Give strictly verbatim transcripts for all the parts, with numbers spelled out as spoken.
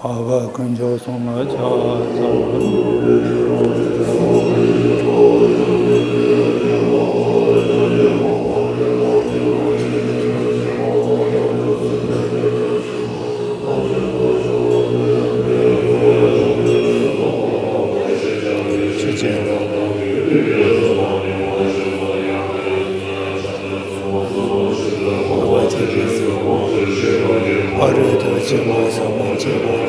ཨ་ག་དཀོན་མཆོག་གསུམ་ལ་ཕྱག་འཚལ་ལོ། ཆོས་ཅན། ཨ་རོས་དང་བཅས་པ་ཟབ་མོ་བཅས་པ།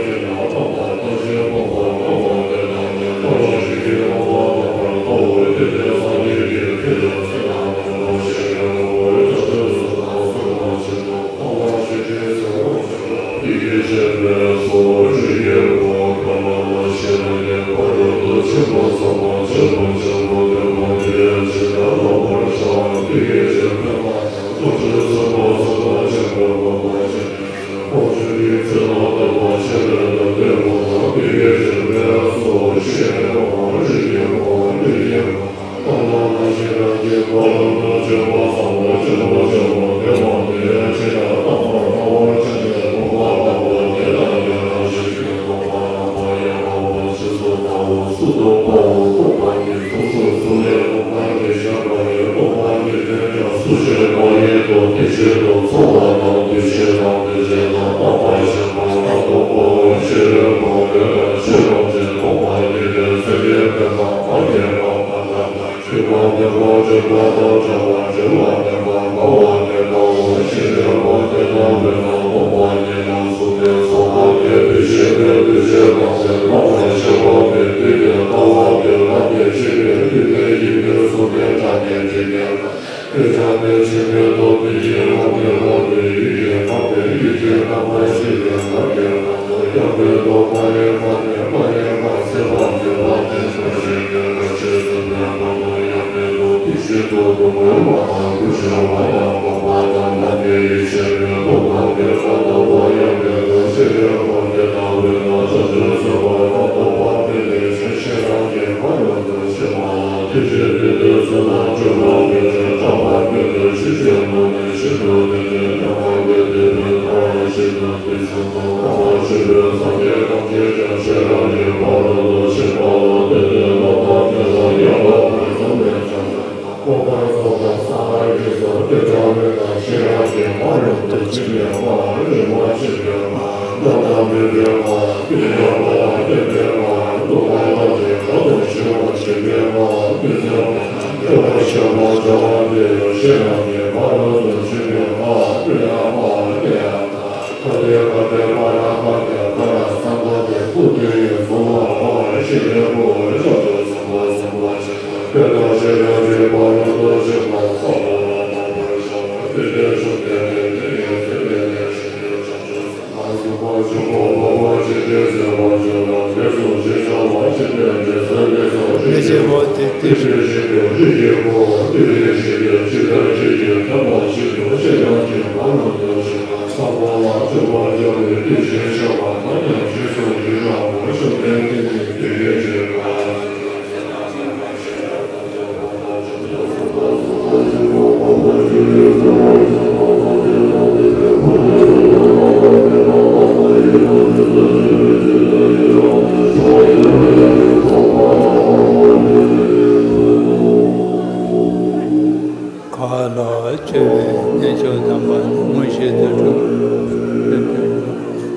ག་ལ་སྤྱོད་པའི་གནས་མཆོག་དམ་པ་ནི་མངོན་ཤེས་དུ་གྲུབ།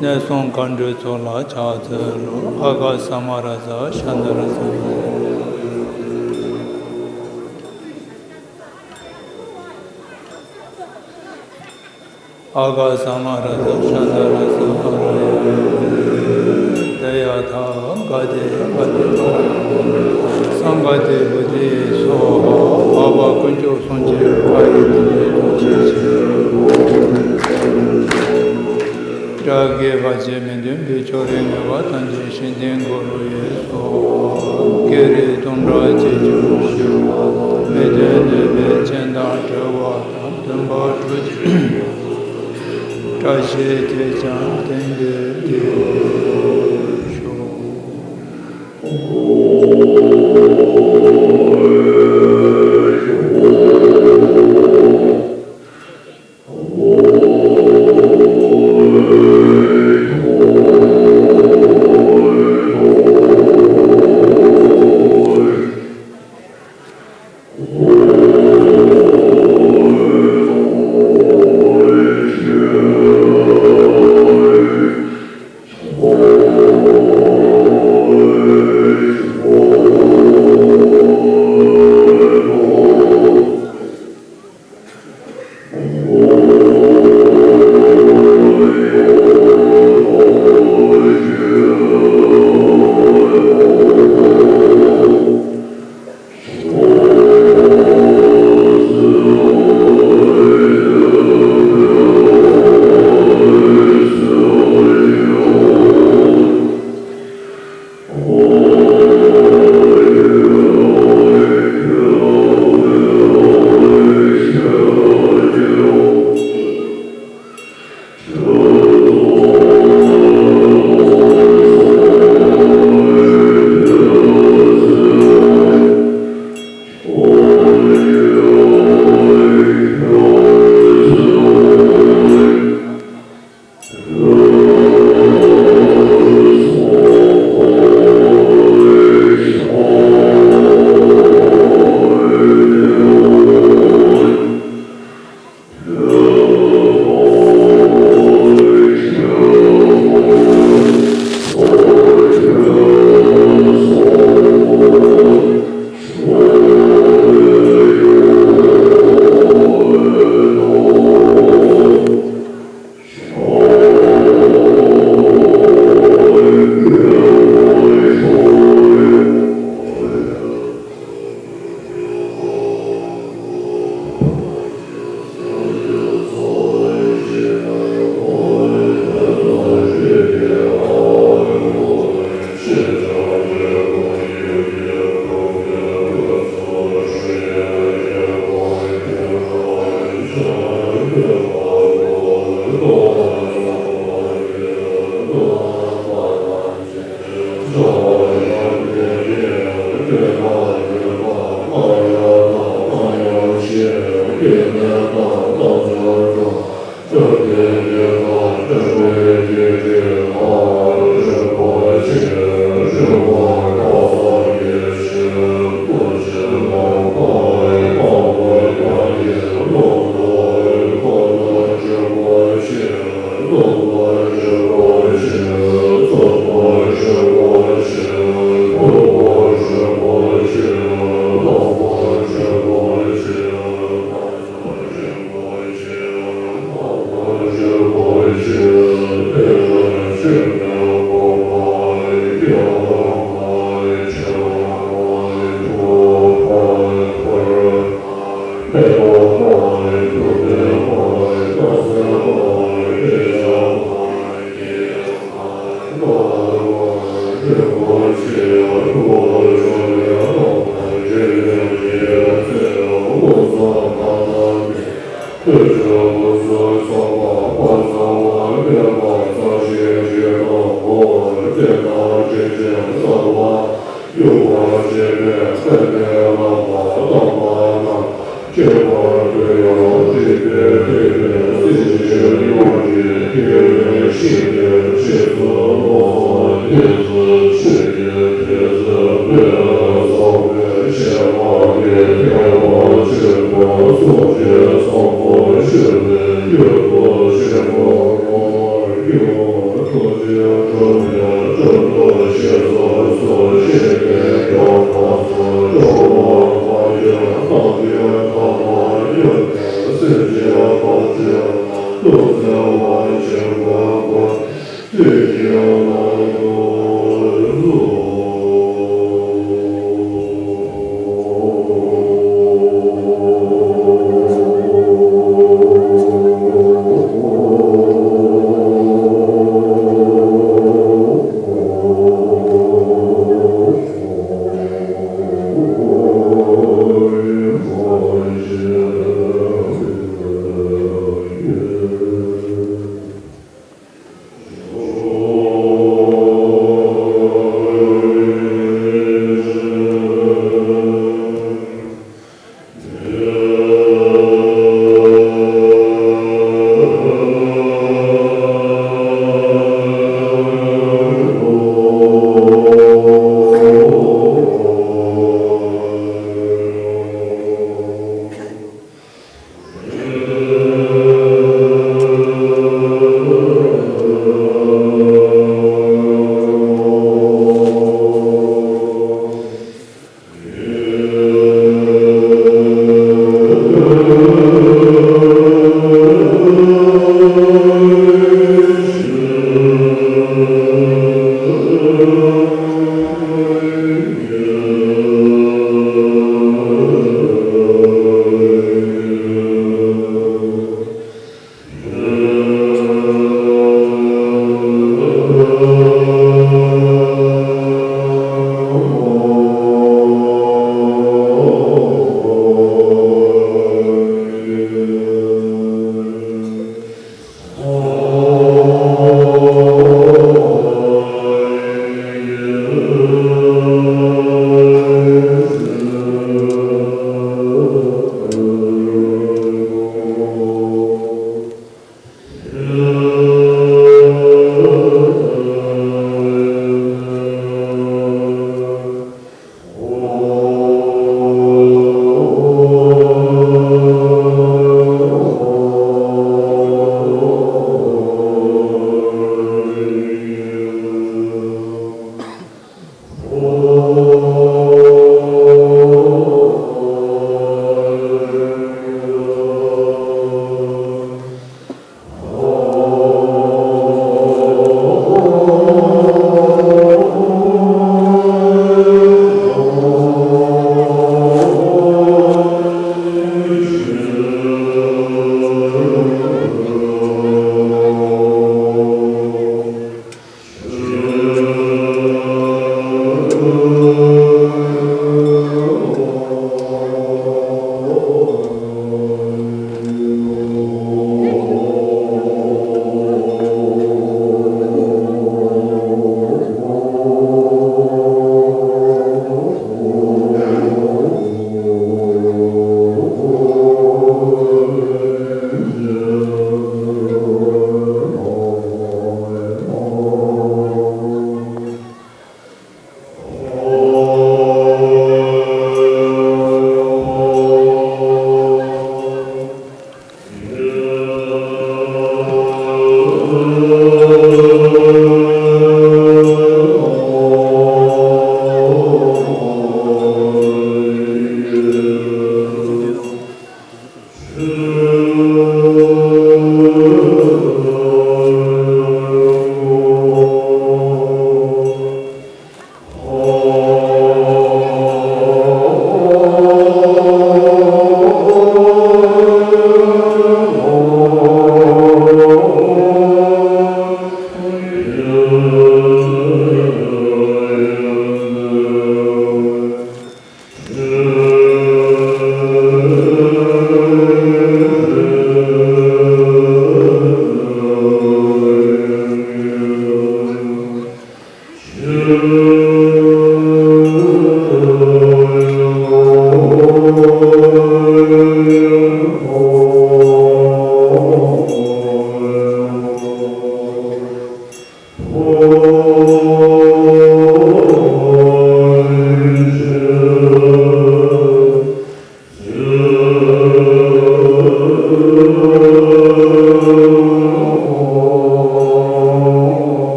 གནས་གསུམ་མཁའ་འགྲོའི་ཚོགས་ལ་ཕྱག་འཚལ་ལོ། ཨ་ག་ས་མ་ར་ཛ་ཤ་ན་ར་ཛ། ཨ་ག་ས་མ་ར་ཛ་ཤ་ན་ར་ཛ་ཨ་ར་ཡ། ཏདྱ་ཐཱ། ག་ཏེ་ག་ཏེ་པ་ར། སཾ་ག་ཏེ་བོ་དྷི་སྭཱ་ཧཱ། འཕགས་པ་དཀོན་མཆོག་གསུམ་གྱི་བཀའ་ཡི་བསྟན་པའི་རྡོ་རྗེ་ཆེ། དགྲ་བགེགས་བར་ཆད་མི་མཐུན་པའི་ཕྱོགས་རིས་ངན་པ་ཐམས་ཅད་ཞི་མཐུན་གུ་རུ་ཡེ་སྭཱ་ཧཱ། བགེགས་རིགས་དུག་དྲགས་ཅི་བྱུང་ཞི་བ་དང་། མི་མཐུན་ནད་པའི་རྐྱེན་དང་བྲལ་བ་དང་། མཐུན་པ་དྲུག་ཅུ་ཡོད་པ་དང་། བཀྲ་ཤིས་ཐེག་ཆེན་བརྟན་པའི་བདེ་ཞུ།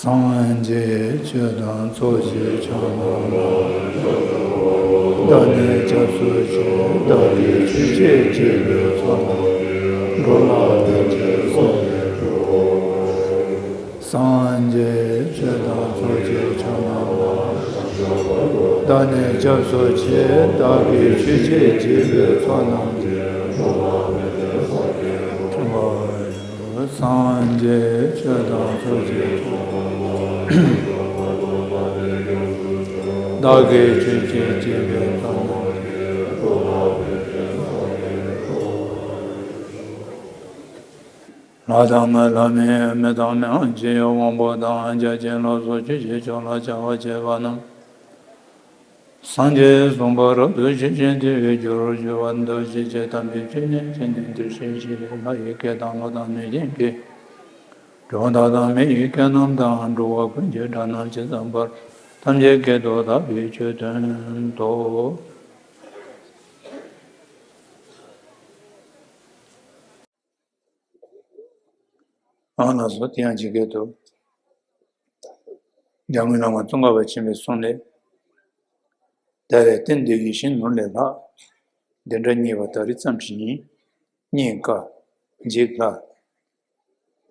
སངས་རྒྱས་ཆོས་དང་ཚོགས་ཀྱི་མཆོག་རྣམས་ལ། བདག་ནི་སྐྱབས་སུ་མཆི། བདག་གིས་ཆོས་བྱེད་ཅེས་པའི་ཚོགས་རྣམས་ཀྱིས། འགྲོ་ལ་ཕན་ཕྱིར་བསམས་ཏེ་སྒྲུབ་པར་ཤོག། སངས་རྒྱས་ཆོས་དང་ཚོགས་ཀྱི་མཆོག་རྣམས་ལ། བདག་ནི་སྐྱབས་སུ་མཆི། བདག་གིས་ཆོས་བྱེད་ཅེས་པའི་ཚོགས་རྣམས་ཀྱིས། སངས་རྒྱས་ཆོས་དང་ཚོགས་ཀྱི་མཆོག་རྣམས་ལ། བདག་གིས་ཆོས་བྱེད་ཅེས་པའི་ཚོགས་རྣམས་ཀྱིས། ལྷ་དང་ལྷ་མིན་མི་དང་མི་དབང་ཆེ་ཡང་དབང་པོ་དང་བརྒྱ་བྱིན་ལ་སོགས་ཆོས་ཀྱི་ཕྱོགས་ལ་བྱ་བ་བྱེད་པ་རྣམས། སངས་རྒྱས་གསུངས་པ་རབ་ཏུ་ཤེས་བཞིན་དེ་བས་སྦྱོར་བར་འགྱུར་བ་འདི་ཞེས་བྱས་ཐམས་ཅད་ཆོས་ཉིད་ཀྱི་ནི་འདིར་ཤེས་ཞེས་པས་ལྷ་ཡི་སྐད་དང་ཀླུ་དང་གནོད་སྦྱིན་སྐད། གྲུབ་མཐའ་དང་མི་ཡི་སྐད་རྣམས་དང་། འགྲོ་བ་ཀུན་གྱི་སྒྲ་རྣམས་ཇི་ཙམ་པར། ཐམས་ཅད་སྐད་དུ་བདག་གིས་ཆོས་བསྟན་ཏོ། ཨ་ལགས་སོ། དེ་ཡང་ཇི་སྐད་དུ། འཇམ་མགོན་བླ་མ་ཙོང་ཁ་པ་ཆེན་པོའི་གསུང་ལས། ད་རེས་རྟེན་འདི་ཡིད་བཞིན་ནོར་ལས་ལྷག། འདི་འདྲ་རྙེད་པ་ད་རེས་ཙམ་ཞིག་ཡིན། རྙེད་དཀའ། འཇིག་སླ།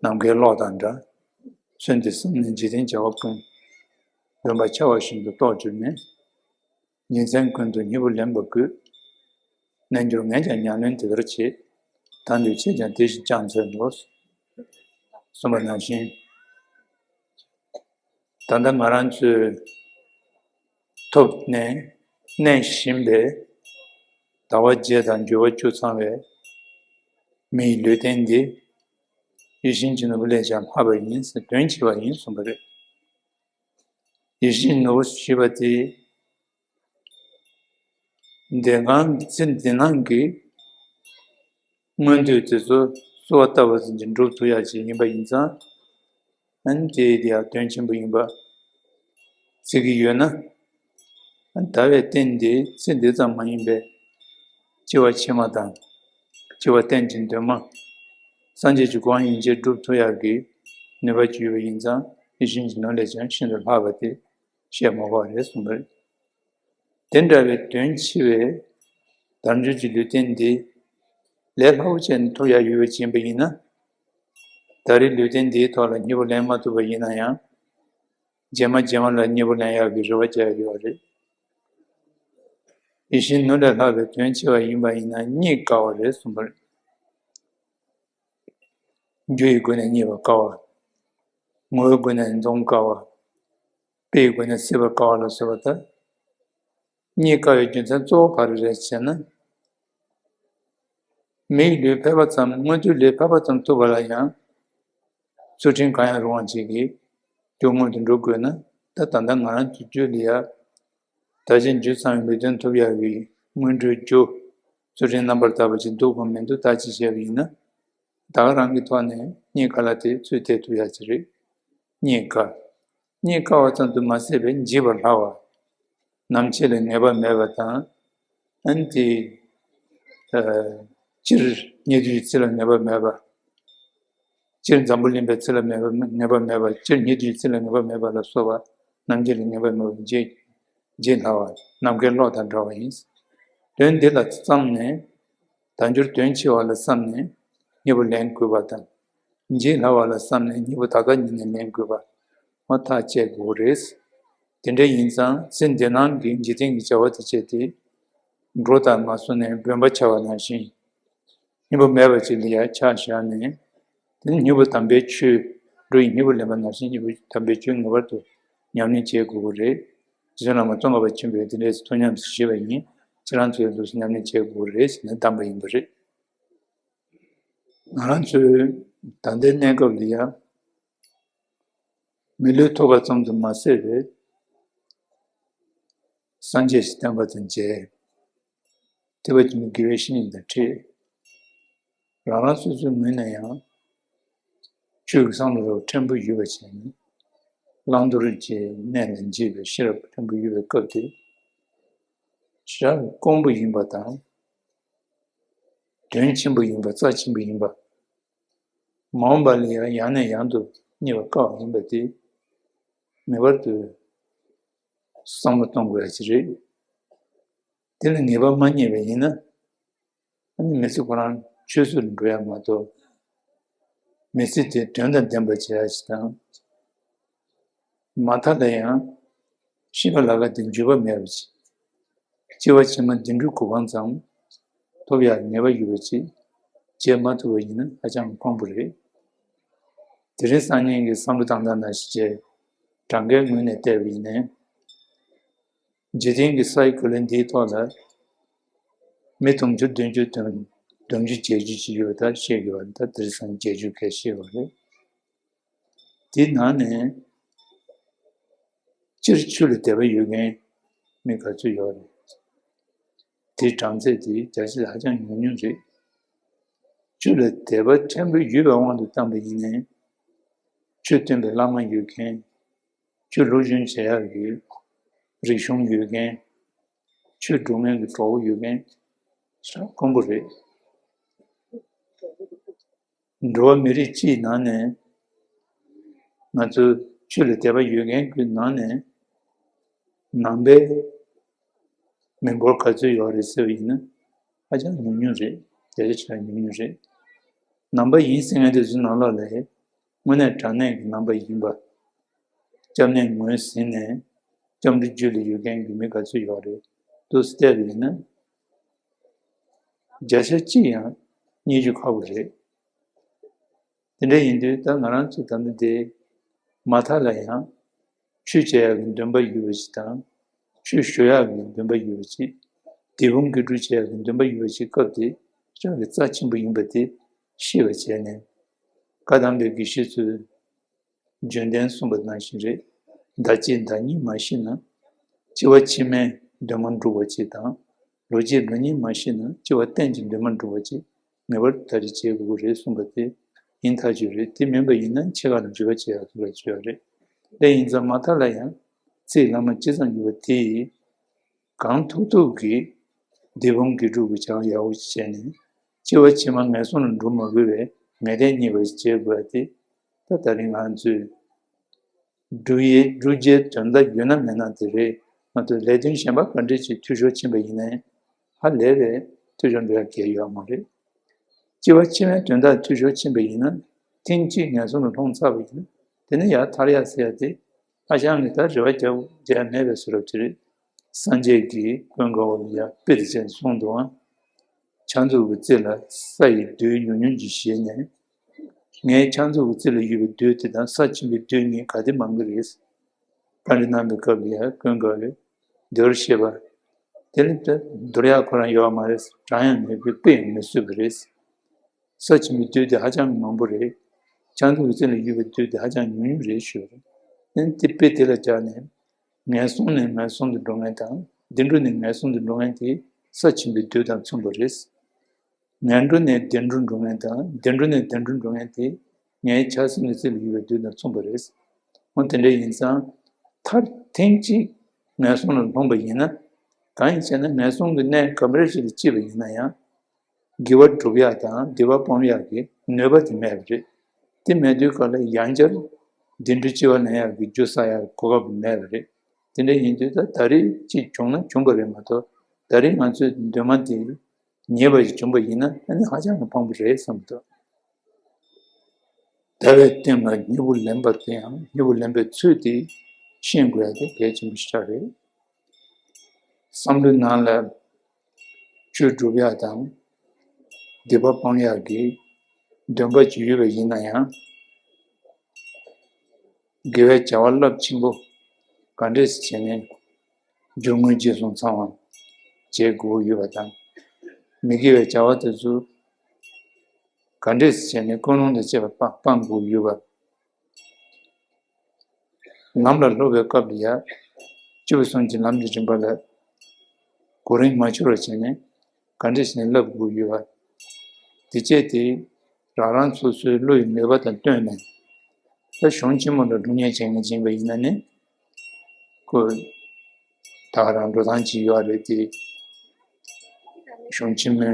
ནམ་མཁའི་གློག་དང་འདྲ། ཚུལ་འདི་བསམས་ནས་འཇིག་རྟེན་བྱ་བ་ཀུན། འདོད་པ་འཆའ་བ་བཞིན་དུ་རྟོགས་གྱུར་ནས། ཉིན་མཚན་ཀུན་ཏུ་སྙིང་པོ་ལེན་པ་དགོས། རྣལ་འབྱོར་ངས་ཀྱང་ཉམས་ལེན་དེ་ལྟར་བྱེད། ད་འདོད་ཁྱེད་ཀྱང་དེ་བཞིན་ཀྱང་འཚལ་ལོ། གསུངས་པ་ནང་བཞིན། ད་ལྟ་ང་རང་ཚོས་ཐོབ་ནས་གནས་བཞིན་པའི་ཟླ་བ་བརྒྱད་དང་འགྱུར་བ་བཅུ་ཚང་བའི་མི་ཡི་ལུས་རྟེན་འདི་ཡིད་བཞིན་གྱི་ནོར་བུ་ལས་ཀྱང་ལྷག་པ་ཡིན་ཟེར་དོན་ཆེ་བ་ཡིན་གསུངས་པ་རེད། ཡིད་བཞིན་ནོར་བུ་ཞེས་པ་དེ། འདས་ཁམས་ཚེ་འདི་ནང་གི་མངོན་འདོད་དེ་ཚོ་གསོལ་བ་བཏབ་པ་ཙམ་གྱིས་འགྲུབ་ཐུབ་ཡག་ཅིག་ཡིན་པ་ཡིན་ཙང་། ཨ་ནི་དེ་ཡང་དོན་ཆེན་པོ་ཡིན་པ་བརྩི་གི་ཡོད་ན། ཨ་ནི་ད་བའི་རྟེན་འདི་ཚེ་འདི་ཙམ་མ་ཡིན་པའི་སྐྱེ་བ་ཕྱི་མ་དང་སྐྱེ་བ་གཏན་གྱི་འདུན་མ་སངས་རྒྱས་ཀྱི་གོ་འཕང་ཡན་ཆད་སྒྲུབ་ཐུབ་ཡག་གི་ནུས་པ་ཅིག་ཡོད་པ་ཡིན་ཙང་ཡིད་བཞིན་གྱི་ནོར་ལས་ཀྱང་ཤིན་ཏུ་ལྷག་པ་དེ། བཤད་མ་དགོས་པ་རེད་གསུངས་པ་རེད། དེ་འདྲ་བའི་དོན་ཆེ་བའི་དལ་འབྱོར་གྱི་ལུས་རྟེན་འདི་ལས་སླ་པོ་བྱས་ནས་ཐོབ་ཡག་ཡོད་པ་ཅིག་ཡིན་པ་ཡིན་ན། ད་རེས་ལུས་རྟེན་འདིའི་ཐོག་ལ་སྙིང་པོ་ལེན་མ་ཐུབ་པ་ཡིན་ན་ཡང་། རྗེས་མ་རྗེས་མ་ལ་སྙིང་པོ་ལེན་ཡག་གི་རེ་བ་བྱས་ཡོད་པ་རེད། ཡིད་བཞིན་ནོར་ལས་ལྷག་པའི་དོན་ཆེ་བ་ཡིན་པ་ཡིན་ན་རྙེད་དཀའ་བ་རེད་གསུངས་པ་རེད། རྒྱུ་ཡི་སྒོ་ནས་རྙེད་པ་དཀའ་བ། ངོ་བོའི་སྒོ་ནས་འཛོམས་དཀའ་བ། དཔེའི་སྒོ་ནས་སྲིད་པ་དཀའ་བ་ལ་སོགས་པ་དག་རྙེད་དཀའ་བའི་རྒྱུ་མཚན་གཙོ་བོ་ག་རེ་རེད་ཟེར་ན། མིའི་ལུས་ཕལ་པ་ཙམ་མངོན་མཐོའི་ལུས་ཕལ་པ་ཙམ་ཐུབ་པ་ལ་ཡང་། ཚུལ་ཁྲིམས་གང་ཡང་རུང་བ་ཅིག་གིས་རྒྱུ་མངོན་དུ་འགྲོ་དགོས་ན། ད་ད་ལྟ་ང་རང་ཚོའི་རྒྱུད་ལ་ཡ། ད་ཕྱིན་རྒྱུ་ཚང་བའི་མི་དོན་ཐུབ་ཡག་གི་སྔོན་འགྲོའི་རྒྱུ། ཚུལ་ཁྲིམས་རྣམ་པར་དག་པ་ཅིག་འདུག་གམ་མི་འདུག་བརྟག་དཔྱད་བྱས་པ་ཡིན་ན། ད་ག་རང་གི་ཐོག་ནས་རྙེད་དཀའ་ལ་དེ་ཚོད་བལྟས་ཐུབ་ཡག་ཅིག་རེད། རྙེད་དཀའ། རྙེད་དཀའ་བ་ཙམ་དུ་མ་ཟད་པའི་འཇིག་པར་སླ་བ། ནམ་འཆི་ལ་ངེས་པ་མེད་པ་དང་། ཨ་ནི་དེ། ཨ། སྤྱིར་རྙེད་དུས་ཚེ་ལ་ངེས་པ་མེད་པ། སྤྱིར་འཛམ་བུ་གླིང་པའི་ཚེ་ལ་ངེས་པ་ངེས་པ་མེད་པ། སྤྱིར་རྙེད་དུས་ཚེ་ལ་ངེས་པ་མེད་པ་ལ་སོགས་པ། ནམ་འཆི་ལ་ངེས་པ་མེད་པ་འཇིག་འཇིག་སླ་བ། ནམ་མཁའི་གློག་དང་འདྲ་བ་ཡིན། དོན་འདི་ལ་བསམས་ནས། དལ་འབྱོར་དོན་ཆེ་བ་ལ་བསམས་ནས་སྙིང་པོ་ལེན་དགོས་པ་དང་། འཇིག་སླ་བ་ལ་བསམས་ནས་སྙིང་པོ་ད་ལྟ་ཉིད་ནས་ལེན་དགོས་པ། འོ་ཐག་བཅད་དགོས་རེད། དེ་འདྲ་ཡིན་ཙང་ཚེ་འདི་སྣང་གི་འཇིག་རྟེན་གྱི་བྱ་བ་དེ་བྱས་ཏེ། འགྲོ་དང་མ་སོང་ནས་སྦོན་པ་འཆའ་བ་ནང་བཞིན། སྙིང་པོ་མེད་པ་ཅིག་ལ་ཡང་ཆ་བཞག་ནས། དེ་ནི་སྙིང་པོ་དམ་པའི་ཆོས། འགྲོ་ཡི་སྙིང་པོ་ལེན་པ་ནང་བཞིན་སྙིང་པོ་དམ་པའི་ཆོས་ངེས་པར་དུ་ཉམས་ལེན་བྱེད་དགོས་ཀྱི་རེད། རྗེ་བཙུན་བླ་མ་ཙོང་ཁ་པ་ཆེན་པོས་དེ་འདྲའི་ཐུགས་ཉམས་སུ་བཞེས་པ་ཡིན། ཁྱེད་རང་ཚོའི་ལུགས་སུ་ཉམས་ལེན་བྱེད་དགོས་ཀྱི་རེད་ཟེར་ནས་གདམས་པ་ཡིན་པ་རེད། ང་རང་ཚོའི་ད་ལྟའི་གནས་སྐབས་ལ་ཡང་། མི་ལུས་ཐོབ་པ་ཙམ་དུ་མ་ཟད་པའི་སངས་རྒྱས་ཀྱི་བསྟན་པ་དང་མཇལ། ཐེག་པ་ཆེན་པོའི་དགེ་བའི་བཤེས་གཉེན་དང་འཕྲད། རང་རང་སོ་སོའི་ངོས་ནས་ཡང་ཆོས་ཀྱི་བསམ་བློ་རབ་ཕྲན་བུ་ཡོད་པ་བྱས་ནས། བླང་དོར་གྱི་གནས་ལ་འཇིགས་པའི་ཤེས་རབ་ཕྲན་བུ་ཡོད་པའི་སྐབས་དེ། ཞེ་དྲག་དཀོན་པོ་ཡིན་པ་དང་། དོན་ཆེན་པོ་ཡིན་པ། རྩ་ཆེན་པོ་ཡིན་པ། མ་འོངས་པ་ལ་ཡང་ཡང་ནས་ཡང་དུ་རྙེད་པར་དཀའ་བ་ཡིན་པ་དེ། ངེས་པར་དུ་བསམ་བློ་གཏོང་དགོས་ཡ་ཅིག་རེད། དེ་ལ་ངེས་པ་མ་རྙེད་པ་ཡིན་ན། ཨ་ནི་མི་ཚེ་ཁོ་རང་ཆུད་ཟོས་འགྲོ་ཡ་མ་གཏོགས། མི་ཚེ་དེ་དོན་དང་ལྡན་པ་བྱེད་ཡ་ཅིག་དང་། མ་མཐའ་ལ་ཡང་ཤི་བ་ལ་ཁ་དེ་འགྱོད་པ་མེད་པ་ཅིག་སྐྱེ་བ་ཕྱི་མ་བདེ་འགྲོའི་གོ་འཕང་ཙམ་ཐོབ་ཡག་ངེས་པ་ཡོད་པ་ཅིག་བྱེད་མ་ཐུབ་པ་ཡིན་ན་ཧ་ཅང་དཀོན་པོ་རེད། དེ་རིང་སང་ཉིན་གྱི་བསམ་བློ་བཏང་སྟངས་ནང་བཞིན་བྱས། གྲངས་ཀའི་ངོས་ནས་བལྟས་པ་ཡིན་ན། འཇིག་རྟེན་གྱི་སའི་གོ་ལའི་འདིའི་ཐོག་ལ་མི་དུང་ཕྱུར་བདུན་ཅུ་དོན། བདུན་ཅུ་བརྒྱད་ཅུ་ཅིག་ཡོད་པ་ད་བཤད་དགོས་པ་ད་དེ་རིང་སང་བརྒྱད་ཅུ་ཁ་ཤས་ཡོད་རེད། དེའི་ནང་ནས་སྤྱིར་ཆོས་ལ་དད་པ་ཡོད་མཁན་མི་ག་ཚོད་ཡོད་རེད། དེའི་གྲངས་ཚད་དེ་བརྒྱ་ཆ་ཧ་ཅང་ཉུང་ཉུང་རེད། ཆོས་ལ་དད་པ་ཕྲན་བུ་ཡོད་པའི་དབང་དུ་བཏང་པ་ཡིན་ནའི། ཆོས་སྟོན་པའི་བླ་མ་ཡོད་མཁན། ཆོས་སློབ་སྦྱོང་བྱེད་ཡག་གི་རིག་གཞུང་ཡོད་མཁན། ཆོས་སྒྲུབ་མཁན་གྱི་གྲོགས་པོ་ཡོད་མཁན་ཧ་ཅང་དཀོན་པོ་རེད། འགྲོ་བ་མི་རིགས་སྤྱིའི་ནང་ནས་ང་ཚོ་ཆོས་ལ་དད་པ་ཡོད་མཁན་གྱི་ནང་ནས་ནང་པའི་མི་འབོར་ག་ཚོད་ཡོད་རེད་ཟེར་བ་ཡིན་ན་ཧ་ཅང་ཉུང་ཉུང་རེད། བརྒྱ་ཆ་ཆ་ཉུང་ཉུང་རེད། ནང་པ་ཡིན་ཟེར་མཁན་དེ་ཚོའི་ནང་ལོགས་ལ་དངོས་གནས་དྲང་གནས་ཀྱི་ནང་པ་ཡིན་པ། སྐྱབས་གནས་ངོས་ཟིན་ནས་སྐྱབས་འགྲོ་རྒྱུད་ལ་ཡོད་མཁན་གྱི་མི་ག་ཚོད་ཡོད་རེད་འདུག་བལྟས་པ་ཡིན་ན། བརྒྱ་ཆ་གཅིག་ཡང་རྙེད་རྒྱུ་ཁག་པོ་རེད། དེ་འདྲ་ཡིན་དུས་ད་ང་རང་ཚོ་ད་ལྟ་དེ་མ་མཐའ་ལ་ཡང་ཆོས་བྱེད་ཡག་གི་འདུན་པ་ཡོད་པ་ཞིག་དང་། ཆོས་ཞུ་ཡག་གི་འདུན་པ་ཡོད་པ་ཞིག་དེ་ཕུང་དགེ་སྒྲུབ་བྱེད་ཡག་གི་འདུན་པ་ཡོད་པ་ཞིག་སྐབས་དེ་ཅང་གི་རྩ་ཆེན་པོ་ཡིན་པ་དེ་ཤེས་པ་བྱས་ནས། བཀའ་གདམས་པའི་དགེ་བཤེས་ཚོས་རྒྱུན་ལྡན་གསུངས་པ་ནང་བཞིན་རེད། ཟླ་གཅིག་ཟླ་གཉིས་མ་ཤི་ན་སྐྱེ་བ་ཕྱི་མའི་འདུན་མ་འགྲུབ་པ་ཅིག་དང་། ལོ་གཅིག་ལོ་གཉིས་མ་ཤི་ན་སྐྱེ་བ་གཏན་གྱི་འདུན་མ་འགྲུབ་པ་ཅིག་ངེས་པར་དུ་ད་རེས་བྱེད་དགོས་ཀྱི་རེད་གསུངས་པ་དེ་ཡིན་ཐག་ཆོད་རེད། དེ་མིན་པ་ཡིན་ན་འཆི་ཁ་ལ་འགྲོ་བ་བྱེད་ཡག་ཐུགས་ལ་ཆོད་ཡག་རེད། དེ་ཡིན་ཙང་མ་མཐའ་ལ་ཡང་ཚེ་བླ་མ་ཅི་ཙམ་ཡོད་པ་དེ་ཡིས། གང་ཐུབ་ཐུབ་ཀྱིས་དེ་ཕུང་དགེ་སྒྲུབ་ཀྱི་བྱ་བ་ཡག་པོ་བྱས་ནས་སྐྱེ་བ་ཕྱི་མ་ངན་སོང་ལ་འགྲོ་མ་དགོས་པའི་ངེས་གཏན་རྙེད་པ་ཞིག་བྱེད་དགོས་པ་དེ་ད་ད་རིང་ང་ཚོས་སྒྲུབ་ཡས་སྒྲུབ་བྱའི་དོན་དག་ཡོད་ན་མེད་ན་དེ་རེད་མ་གཏོགས་ལས་དོན་གཞན་པ་ག་འདྲ་ཅིག་འཐུས་ཤོར་ཕྱིན་པ་ཡིན་ནའི་ཧ་ལས་པའི་འཐུས་ཤོར་འགྲོ་ཡ་གལ་ཡོད་མ་རེད། སྐྱེ་བ་ཕྱི་མའི་དོན་དག་འཐུས་ཤོར་ཕྱིན་པ་ཡིན་ན་ཐེངས་གཅིག་ངན་སོང་ལ་ལྷུང་ཚར་བ་ཡིན་ན་དེ་ནས་ཡར་ཐར་ཡ་ཟེར་ཡ་དེ། ཨ་ཞང་གིས་ད་རེ་བ་རྒྱག་རྒྱག་མེད་པའི་བཟོ་འདྲ་ཅིག་རེད། སངས་རྒྱས་ཀྱིས་ཀུན་དགའ་བོ་ལ་ཡ་དཔེ་དེ་བྱས་གསུངས་འདུག་ཨ། ཕྱག་མཛུབ་ཀྱི་རྩེ་ལ་ས་ཡི་རྡུལ་ཉུང་ཉུང་ཅིག་བཞེས་ནས། ངའི་ཕྱག་མཛུབ་ཀྱི་རྩེ་ལ་ཡོད་པའི་རྡུལ་དེ་དང་ས་ཆེན་པོའི་རྡུལ་གཉིས་ག་དེ་མང་གི་རེད། བཀའ་འདྲི་གནང་བའི་སྐབས་ལ་ཡ་ཀུན་དགའ་བོས་འདོར་ཤེས་པ། དེ་ལ་ད་འདོར་ཡག་ཁོ་རང་ཡོད་མ་རེད། གྲངས་ཡང་མེད་པས་དཔེ་ཡང་མི་བཟོད་པ་རེད། ས་ཆེན་པོའི་རྡུལ་དེ་ཧ་ཅང་མང་པོ་རེད། ཕྱག་མཛུབ་ཀྱི་རྩེ་ལ་ཡོད་པའི་རྡུལ་དེ་ཧ་ཅང་ཉུང་ཉུང་རེད་ཞུ་བ་རེད། ཨ་ནི་དེ་དཔེ་དེ་ལ་སྦྱར་ནས། ངན་སོང་ནས་ངན་སོང་དུ་འགྲོ་མཁན་དང་བདེ་འགྲོ་ནས་ངན་སོང་དུ་འགྲོ་མཁན་དེ་ས་ཆེན་པོའི་རྡུལ་དང་མཚུངས་པ་རེད། ངན་འགྲོ་ནས་བདེ་འགྲོར་འགྲོ་མཁན་དང་བདེ་འགྲོ་ནས་ངན་འགྲོར་འགྲོ་མཁན་དེ་ངའི་ཕྱག་སེན་གྱི་རྩེ་ལ་ཡོད་པའི་རྡུལ་དང་མཚུངས་པ་རེད། འོ་དེ་འདྲ་ཡིན་ཙང་མཐར་ཐེངས་གཅིག་ངན་སོང་ལ་ལྷུང་པ་ཡིན་ན། གང་ཡིན་ཟེར་ན་ངན་སོང་གི་གནས་ག་འདྲ་ཞིག་ལ་སྐྱེས་པ་ཡིན་ན་ཡང་། དགེ་བ་སྒྲུབ་ཡག་དང་སྡིག་པ་སྤོང་ཡག་གི་ནུས་པ་དེ་མེད་པ་རེད། དེ་མེད་དུས་ག་ལ་ཡང་བསྐྱར་བདེ་འགྲོའི་སྐྱེ་བ་ལེན་ཡག་གི་རྒྱུ་བསགས་ཡག་གི་གོ་སྐབས་མེད་པ་རེད། དེ་འདྲ་ཡིན་དུས་ད་ད་རེས་ཅིག་བྱུང་ན་བྱུང་པ་རེད་མ་གཏོགས་ད་རེས་ང་ཚོའི་འདུན་མ་དེ་ཉེས་པ་ཞིག་བྱུང་པ་ཡིན་ན་ཨ་ནི་ཧ་ཅང་གི་ཕངས་པོ་རེད་བསམ་གྱི་འདུག་ཟླ་བའི་སྟེང་ལ་སྨྱུ་གུ་ལེན་པ་དེ་ཡང་སྨྱུ་གུ་ལེན་པའི་ཚུལ་དེ་ ཤེས་དགོས་ཡ་དེ་གལ་ཆེན་པོ་ཞིག་ཆགས་རེད། བསམ་བློའི་ནང་ལ་ཆོས་སྒྲུབ་ཡ་དང་སྡིག་པ་སྤང་ཡ་གི་འདུན་པ་ཅིག་ཡོད་པ་ཡིན་ན་ཡང་། དགེ་བའི་བྱ་བ་རླབས་ཆེན་པོ་ག་འདྲས་བྱས་ནས་རྒྱུ་དངོས་རྗེས་སུ་ཚང་བ་བྱེད་དགོས་ཡོད་པ་དང་། མི་དགེ་བའི་བྱ་བ་དེ་ཚོ་ག་འདྲས་བྱས་ནས་ཀུན་སློང་དང་བཅས་པ་སྤང་སྤང་དགོས་ཡོད་པ། ལམ་ལ་སློབ་པའི་སྐབས་ལ་ཡང་། སྤྱི་བོ་གསུམ་གྱི་ལམ་གྱི་རིམ་པ་ལ་གོ་རིམ་མ་འཆོར་བར་བྱས་ནས་ག་འདྲ་བྱས་ནས་བསླབ་དགོས་ཡོད་པ། དེ་བཅས་དེ་རང་རང་སོ་སོའི་བློ་ཡི་མོས་པ་དང་བསྟུན་ནས། ད་གཞུང་ཆེན་མོ་ལ་སློབ་གཉེར་བྱེད་མཁན་ཅིག་ཡིན་པ་ཡིན་ན་ནི། ཁོ་ད་ག་རང་འགྲོ་སྟངས་ཅིག་ཡོད་རེད་དེ། གཞུང་ཆེན་མོའི་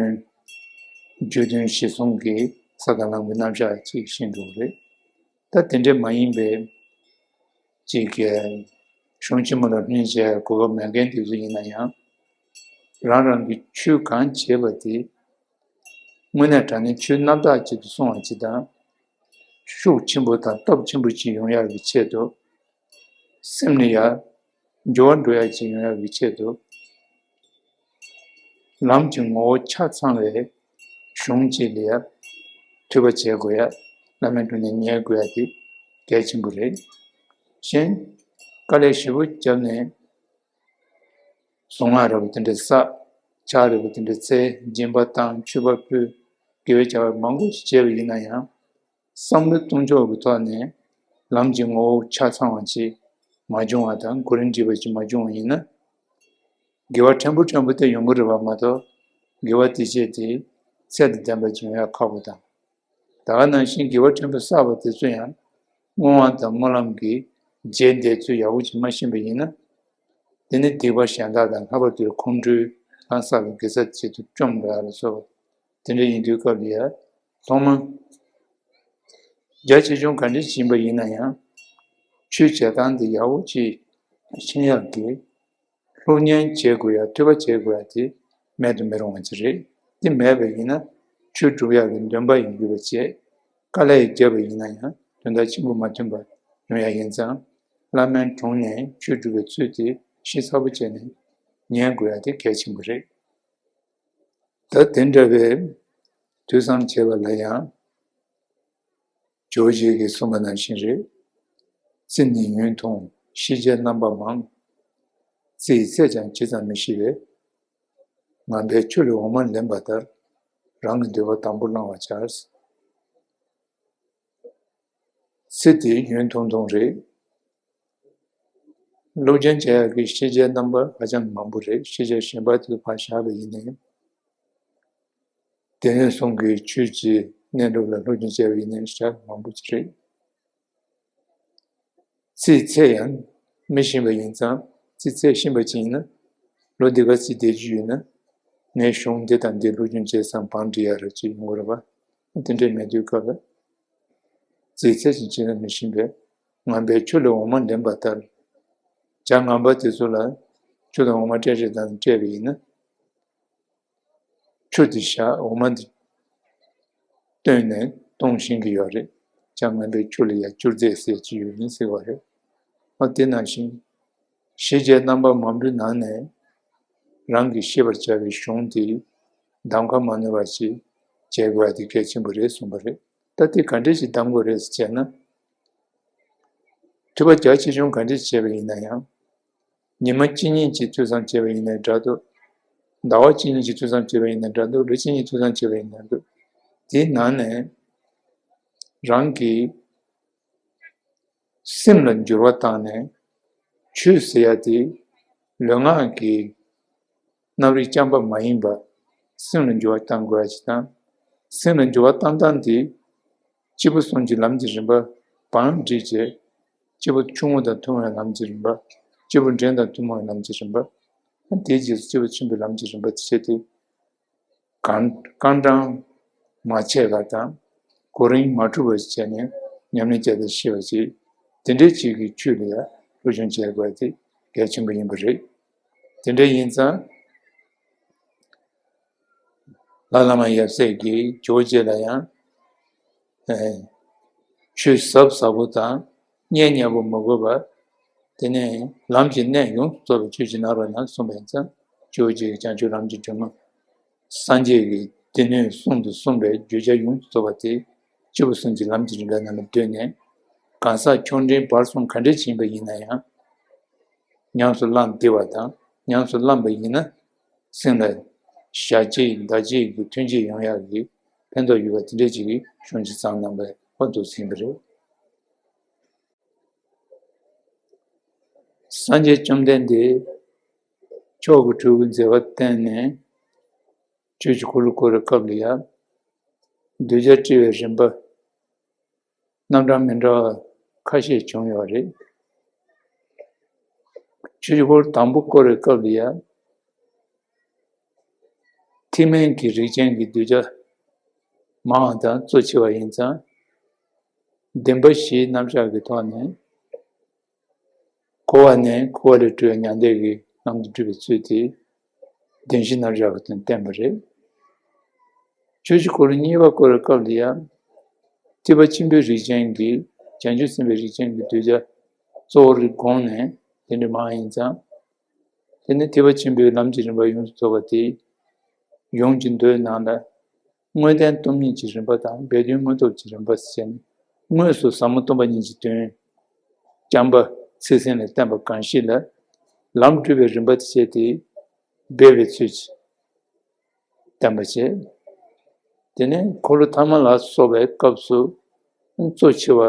བརྗོད་དོན་གཞིར་བཟུང་གི་ས་དང་ལམ་གྱི་རྣམ་གཞག་ཅིག་ཤེས་འགྲོ་གི་རེད། ད་དེ་འདྲ་མ་ཡིན་པའི་ཅིག་གིས་གཞུང་ཆེན་མོ་ལ་སློབ་གཉེར་བྱེད་ཡའི་གོ་སྐབས་མེད་མཁན་དེ་ཚོ་ཡིན་ན་ཡང་། རང་རང་གིས་ཆོས་གང་བྱས་པ་དེ་དངོས་གནས་དྲང་གནས་ཆོས་རྣམ་དག་ཅིག་ཏུ་སོང་བ་ཅིག་དང་། ཤུགས་ཆེན་པོ་དང་སྟོབས་ཆེན་པོ་ཅིག་ཡོང་ཡག་གི་ཆེད་དུ། སེམས་ནི་ཡང་འགྱུར་བ་འགྲོ་ཡག་ཅིག་ཡོང་ཡག་གི་ཆེད་དུ། ལམ་གྱི་ངོ་བོ་ཆ་ཚང་བའི་གཞུང་གཅིག་ལ་ཡང་ཐོས་པ་བྱེད་དགོས་ཡ། བླ་མའི་དྲུང་ནས་ཉན་དགོས་ཡ་དེ་གལ་ཆེན་པོ་རེད། གཞན་དཀའ་ལས་ཞེ་པོ་བརྒྱབ་ནས་གཟུངས་སྔགས་རིལ་བུ་དེ་འདྲ་བསགས། ཕྱག་རིལ་བུ་དེ་འདྲ་འཚལ། སྦྱིན་པ་བཏང་། མཆོད་པ་ཕུལ། དགེ་བའི་བྱ་བ་མང་པོ་ཞིག་བྱས་པ་ཡིན་ན་ཡང་། བསམ་བློའི་གཏོང་ཕྱོགས་ཀྱི་ཐོག་ནས་ལམ་གྱི་ངོ་བོ་ཆ་ཚང་བ་ཅིག་མ་བྱུང་བ་དང་གོ་རིམ་འདྲིས་པ་ཅིག་མ་བྱུང་བ་ཡིན་ན། དགེ་བ་ཕྲན་བུ་ཕྲན་བུ་དེ་ཡོང་གི་རེད་པ་མ་གཏོགས། དགེ་བ་དེ་བྱས་ཏེ་ཚད་དང་ལྡན་པ་ཅིག་ཡོང་ཡ་ཁག་པོ་དང་། ད་ག་ནང་བཞིན་དགེ་བ་ཕྲན་བུ་བསགས་པ་དེ་ཚོ་ཡང་བསྔོ་བ་དང་སྨོན་ལམ་གྱི་རྗེས་འདེད་ཚུལ་ཡག་པོ་ཅིག་མ་ཤེས་པ་ཡིན་ན། དེ་ནི་སྡིག་པ་གཞན་དག་དང་ལྷག་པར་དུ་ཁོང་ཁྲོའི་གང་ཟག་ལ་དགེ་རྩ་ཆེད་དུ་བཅོམ་འགྲོ་ཡ་ལ་སོགས་པ་དེ་འདྲ་ཡིན་དུས་སྐབས་ལ་ཡ། ཐོག་མར་རྒྱ་ཆེ་ཆུང་ག་འདྲ་ཞིག་ཡིན་པ་ཡིན་ན་ཡང་། ཆོས་བྱེད་སྟངས་དེ་ཡག་པོ་ཅིག་ཤེས་ཡག་གི་སློབ་གཉེར་བྱེད་དགོས་ཡ། ཐོས་པ་བྱེད་དགོས་ཡ་དེ་མེད་དུ་མི་རུང་བ་ཅིག་རེད། དེ་མེད་པ་ཡིན་ན་ཆོས་སྒྲུབ་ཡག་གི་འདུན་པ་ཡང་ཡོད་པ་བྱས། དཀའ་ལས་ཡང་བརྒྱབ་པ་ཡིན་ན་ཡང་དོན་དག་ཆེན་པོ་མ་ཐོན་པ་ཡོང་ཡ་ཡིན་ཙང་། བླ་མའི་དྲུང་ནས་ཆོས་སྒྲུབ་པའི་ཚུལ་དེ་ཤེས་ཚར་པོ་བྱས་ནས་ཉན་དགོས་ཡ་དེ་གལ་ཆེན་པོ་རེད། ད་དེ་འདྲ་བའི་ཐོས་བསམ་བྱས་པ་ལ་ཡང་། ཇོ་བོ་རྗེ་གིས་གསུངས་པ་ནང་བཞིན་རེད། རྩེ་ནི་ཡུན་ཐུང་ཤེས་བྱའི་རྣམ་པ་མང་། རྩེ་ཡི་ཚད་ཀྱང་ཇི་ཙམ་མི་ཤེས་པས། ངན་པས་ཆུ་ལས་འོ་མ་ལེན་པ་ལྟར། རང་གི་འདོད་པ་དང་པོ་བླང་བར་བྱ། རྩེ་དེ་ཡུན་ཐུང་ཐུང་རེད། སློབ་སྦྱོང་བྱེད་ཡག་གི་ཤེས་བྱའི་རྣམ་པ་ཧ་ཅང་མང་པོ་རེད། ཤེས་བྱ་གཞན་པ་དེ་ཚོ་ཕར་བཞག་པ་ཡིན་ནའི། སྡེ་སྣོད་གསུམ་གྱི་ཆོས་ཀྱི་གནས་ལུགས་ལ་སློབ་སྦྱོང་བྱས་པ་ཡིན་ནའི་ཧ་ཅང་མང་པོ་ཅིག་རེད། རྩེའི་ཚད་ཡང་མི་ཤེས་པ་ཡིན་ཙང་། རྩེའི་ཚད་ཤེས་པ་ཅིག་ཡིན་ན། ལོ་འདི་ག་རྩེ་བསྡད་རྒྱུ་ཡོད་ན། ངས་གཞུང་འདི་དང་འདི་སློབ་སྦྱོང་བྱས་ཙང་བང་སྒྲིག་ཡག་རེད་ཅེས་ཡོང་གི་རེད་པ། དེ་འདྲས་མེད་དུས་སྐབས་ལ། རྩེའི་ཚད་ཅིག་བྱས་ན་མི་ཤེས་པས། ངན་པས་ཆུ་ལས་འོ་མ་ལེན་པ་ལྟར། བྱ་ངན་པ་དེ་ཚོ་ལ་ཆུ་དང་འོ་མ་སྤྲད་རེས་དང་སྤྲད་པ་ཡིན་ན། ཆུ་དེ་བཞག་འོ་མ་དེ་བཏོན་ནས་གཏོང་ཤེས་ཀྱི་ཡོད་རེད། བྱ་ངན་པས་ཆུ་ལ་ཡང་སྐྱུར་རྫས་ཟེར་གྱི་ཡོད་ཡིན་ཟེར་བ་རེད། འོ་དེ་ནང་བཞིན། ཤེས་བྱའི་རྣམ་པ་མང་པོའི་ནང་ནས་རང་གིས་ཤེས་པར་བྱ་བའི་གཞུང་དེ་གདམ་ཁ་མ་ནོར་བ་ཞིག་བྱེད་དགོས་པ་དེ་གལ་ཆེན་པོ་རེད་གསུངས་པ་རེད། ད་དེ་ག་འདྲས་ཞིག་གདམ་དགོས་རེད་ཟེར་བྱས་ན། ཐོས་པ་རྒྱ་ཆེ་ཆུང་ག་འདྲས་བྱས་པ་ཡིན་ན་ཡང་། ཉི་མ་གཅིག་གཉིས་ཀྱི་ཐོས་བསམ་བྱས་པ་ཡིན་ན་འདྲ་འདུག་ཟླ་བ་གཅིག་གཉིས་ཀྱི་ཐོས་བསམ་བྱས་པ་ཡིན་ན་འདྲ་འདུག་ལོ་གཅིག་གཉིས་ཐོས་བསམ་བྱས་པ་ཡིན་ན་འདུག་དེའི་ནང་ནས་རང་གི་སེམས་ལ་འགྱུར་བ་བཏང་ནས། ཆོས་ཟེར་ཡ་དེ་ལུས་ངག་གི་རྣམ་རིག་རྐྱང་པ་མ་ཡིན་པ། སེམས་ལ་འགྱུར་བ་བཏང་དགོས་ཡ་ཅིག་དང་། སེམས་ལ་འགྱུར་བ་བཏང་སྟངས་དེ། སྐྱེས་བུ་གསུམ་གྱི་ལམ་གྱི་རིམ་པ་བང་སྒྲིག་བྱས། སྐྱེས་བུ་ཆུང་ངུ་དང་ཐུན་མོང་བའི་ལམ་གྱི་རིམ་པ། སྐྱེས་བུ་འབྲིང་དང་ཐུན་མོང་བའི་ལམ་གྱི་རིམ་པ། དེའི་རྗེས་སུ་སྐྱེས་བུ་ཆེན་པོའི་ལམ་གྱི་རིམ་པ་དེ་བྱས་ཏེ། གང་རྐང་གྲངས་མ་ཆད་པ་དང་། གོ་རིམ་མ་འཁྲུགས་པ་ཞིག་བྱས་ནས་ཉམས་ལེན་བྱས་ཏེ་ཤེས་པ་ཞིག་དེ་འདྲའི་ཅིག་གི་ཆོས་ལ་ཡང་སློབ་སྦྱོང་བྱེད་དགོས་དེ་གལ་ཆེན་པོ་ཡིན་པ་རེད། དེ་འདྲ་ཡིན་ཙང་། ལྷ་བླ་མ་ཡབ་སྲས་ཀྱིས་ཇོ་བོ་རྗེ་ལ་ཡང་། ཨེ། ཆོས་ཟབ་ཟབ་པོ་དང་སྙན་སྙན་པོ་མི་དགོས་པར། དེ་ནས་ལམ་གྱི་གནད་ཡོངས་སུ་རྫོགས་པའི་ཆོས་ཀྱི་སྣང་བ་རྣམས་གསུངས་པ་ཡིན་ཙང་། སྤྱོད་བྱེད་ཀྱི་བྱང་ཆུབ་ལམ་གྱི་སྒྲོན་མ། སངས་རྒྱས་ཀྱི་སྡེ་སྣོད་གསུམ་དུ་གསུངས་པའི་བརྗོད་བྱ་ཡོངས་སུ་རྫོགས་པ་དེ་སྐྱེས་བུ་གསུམ་གྱི་ལམ་གྱི་རིམ་པའི་ནང་ལ་བསྡུས་ནས། གང་ཟག་ཆུང་འབྲིང་བར་གསུམ་ག་འདྲ་ཞིག་ཡིན་པ་ཡིན་ན་ཡང་། ཉམས་སུ་བླངས་བདེ་བ་དང་། ཉམས་སུ་བླངས་པ་ཡིན་ན་སེམས་ལ་ཞག་གཅིག་ཟླ་གཅིག་གི་ཐུན་གཅིག་ཡོང་ཡག་གི་ཕན་ཐོགས་ཡོད་པ་དེ་འདྲ་ཅིག་གི་གཞུང་ཅིག་བརྩམས་གནང་བའི་དཔེ་འདུག་ཟིན་པ་རེད། སངས་རྒྱས་བཅོམ་ལྡན་འདས་མཆོག་གི་སྤྲུལ་སྐུའི་མཛད་པ་བསྟན་ནས་ཆོས་ཀྱི་འཁོར་ལོ་བསྐོར་བའི་སྐབས་ལ་ཡང་། གདུལ་བྱ་སྤྲུལ་པའི་རིམ་པ་རྣམ་གྲངས་མི་འདྲ་བ་ཁ་ཤས་བྱུང་ཡོད་རེད། ཆོས་ཀྱི་འཁོར་ལོ་དང་པོ་བསྐོར་བའི་སྐབས་ལ་ཡང་། ཐེག་དམན་གྱི་རིགས་ཅན་གྱི་གདུལ་བྱ་མང་བ་དང་གཙོ་ཆེ་བ་ཡིན་ཙང་། བདེན་པ་བཞིའི་རྣམ་གཞག་གི་ཐོག་ནས། འཁོར་བ་ནས་འཁོར་བ་ལས་གྲོལ་བའི་མྱང་འདས་ཀྱི་ལམ་དུ་བསྒྲུབ་པའི་ཚུལ་དེ་བདེན་བཞིའི་རྣམ་གཞག་གི་དོན་བསྟན་པ་རེད། ཆོས་ཀྱི་འཁོར་ལོ་གཉིས་པ་བསྐོར་བའི་སྐབས་ལ་ཡང་། ཐེག་པ་ཆེན་པོའི་རིགས་ཅན་གྱི་བྱང་ཆུབ་སེམས་དཔའི་རིགས་ཅན་གྱི་གདུལ་བྱ་གཙོ་བོར་དགོངས་ནས་དེ་འདྲ་མང་ཡིན་ཙང་། དེ་ནི་ཐེག་པ་ཆེན་པོའི་ལམ་གྱི་རིམ་པ་ཡོངས་སུ་རྫོགས་པ་དེ་ཡོངས་ཀྱི་མདོའི་ནང་ལ། དངོས་བསྟན་སྟོང་ཉིད་ཀྱི་རིམ་པ་དང་སྦས་དོན་དངོས་སྟོབས་ཀྱི་རིམ་པ་ཟེར་ནས། དངོས་སུ་ཟབ་མོ་སྟོང་པ་ཉིད་ཀྱི་དོན་རྐྱང་པ་ཚིག་ཟིན་ལས་བསྟན་པ་གང་ཞིག་ལ། ལམ་སྒྲུབ་པའི་རིམ་པ་དེ་བྱས་ཏེ་སྦས་པའི་ཚུལ་གྱིས་བསྟན་པ་བྱས། དེ་ནས་འཁོར་ལོ་ཐ་མ་ལ་སོགས་པའི་སྐབས་སུ་གཙོ་ཆེ་བ།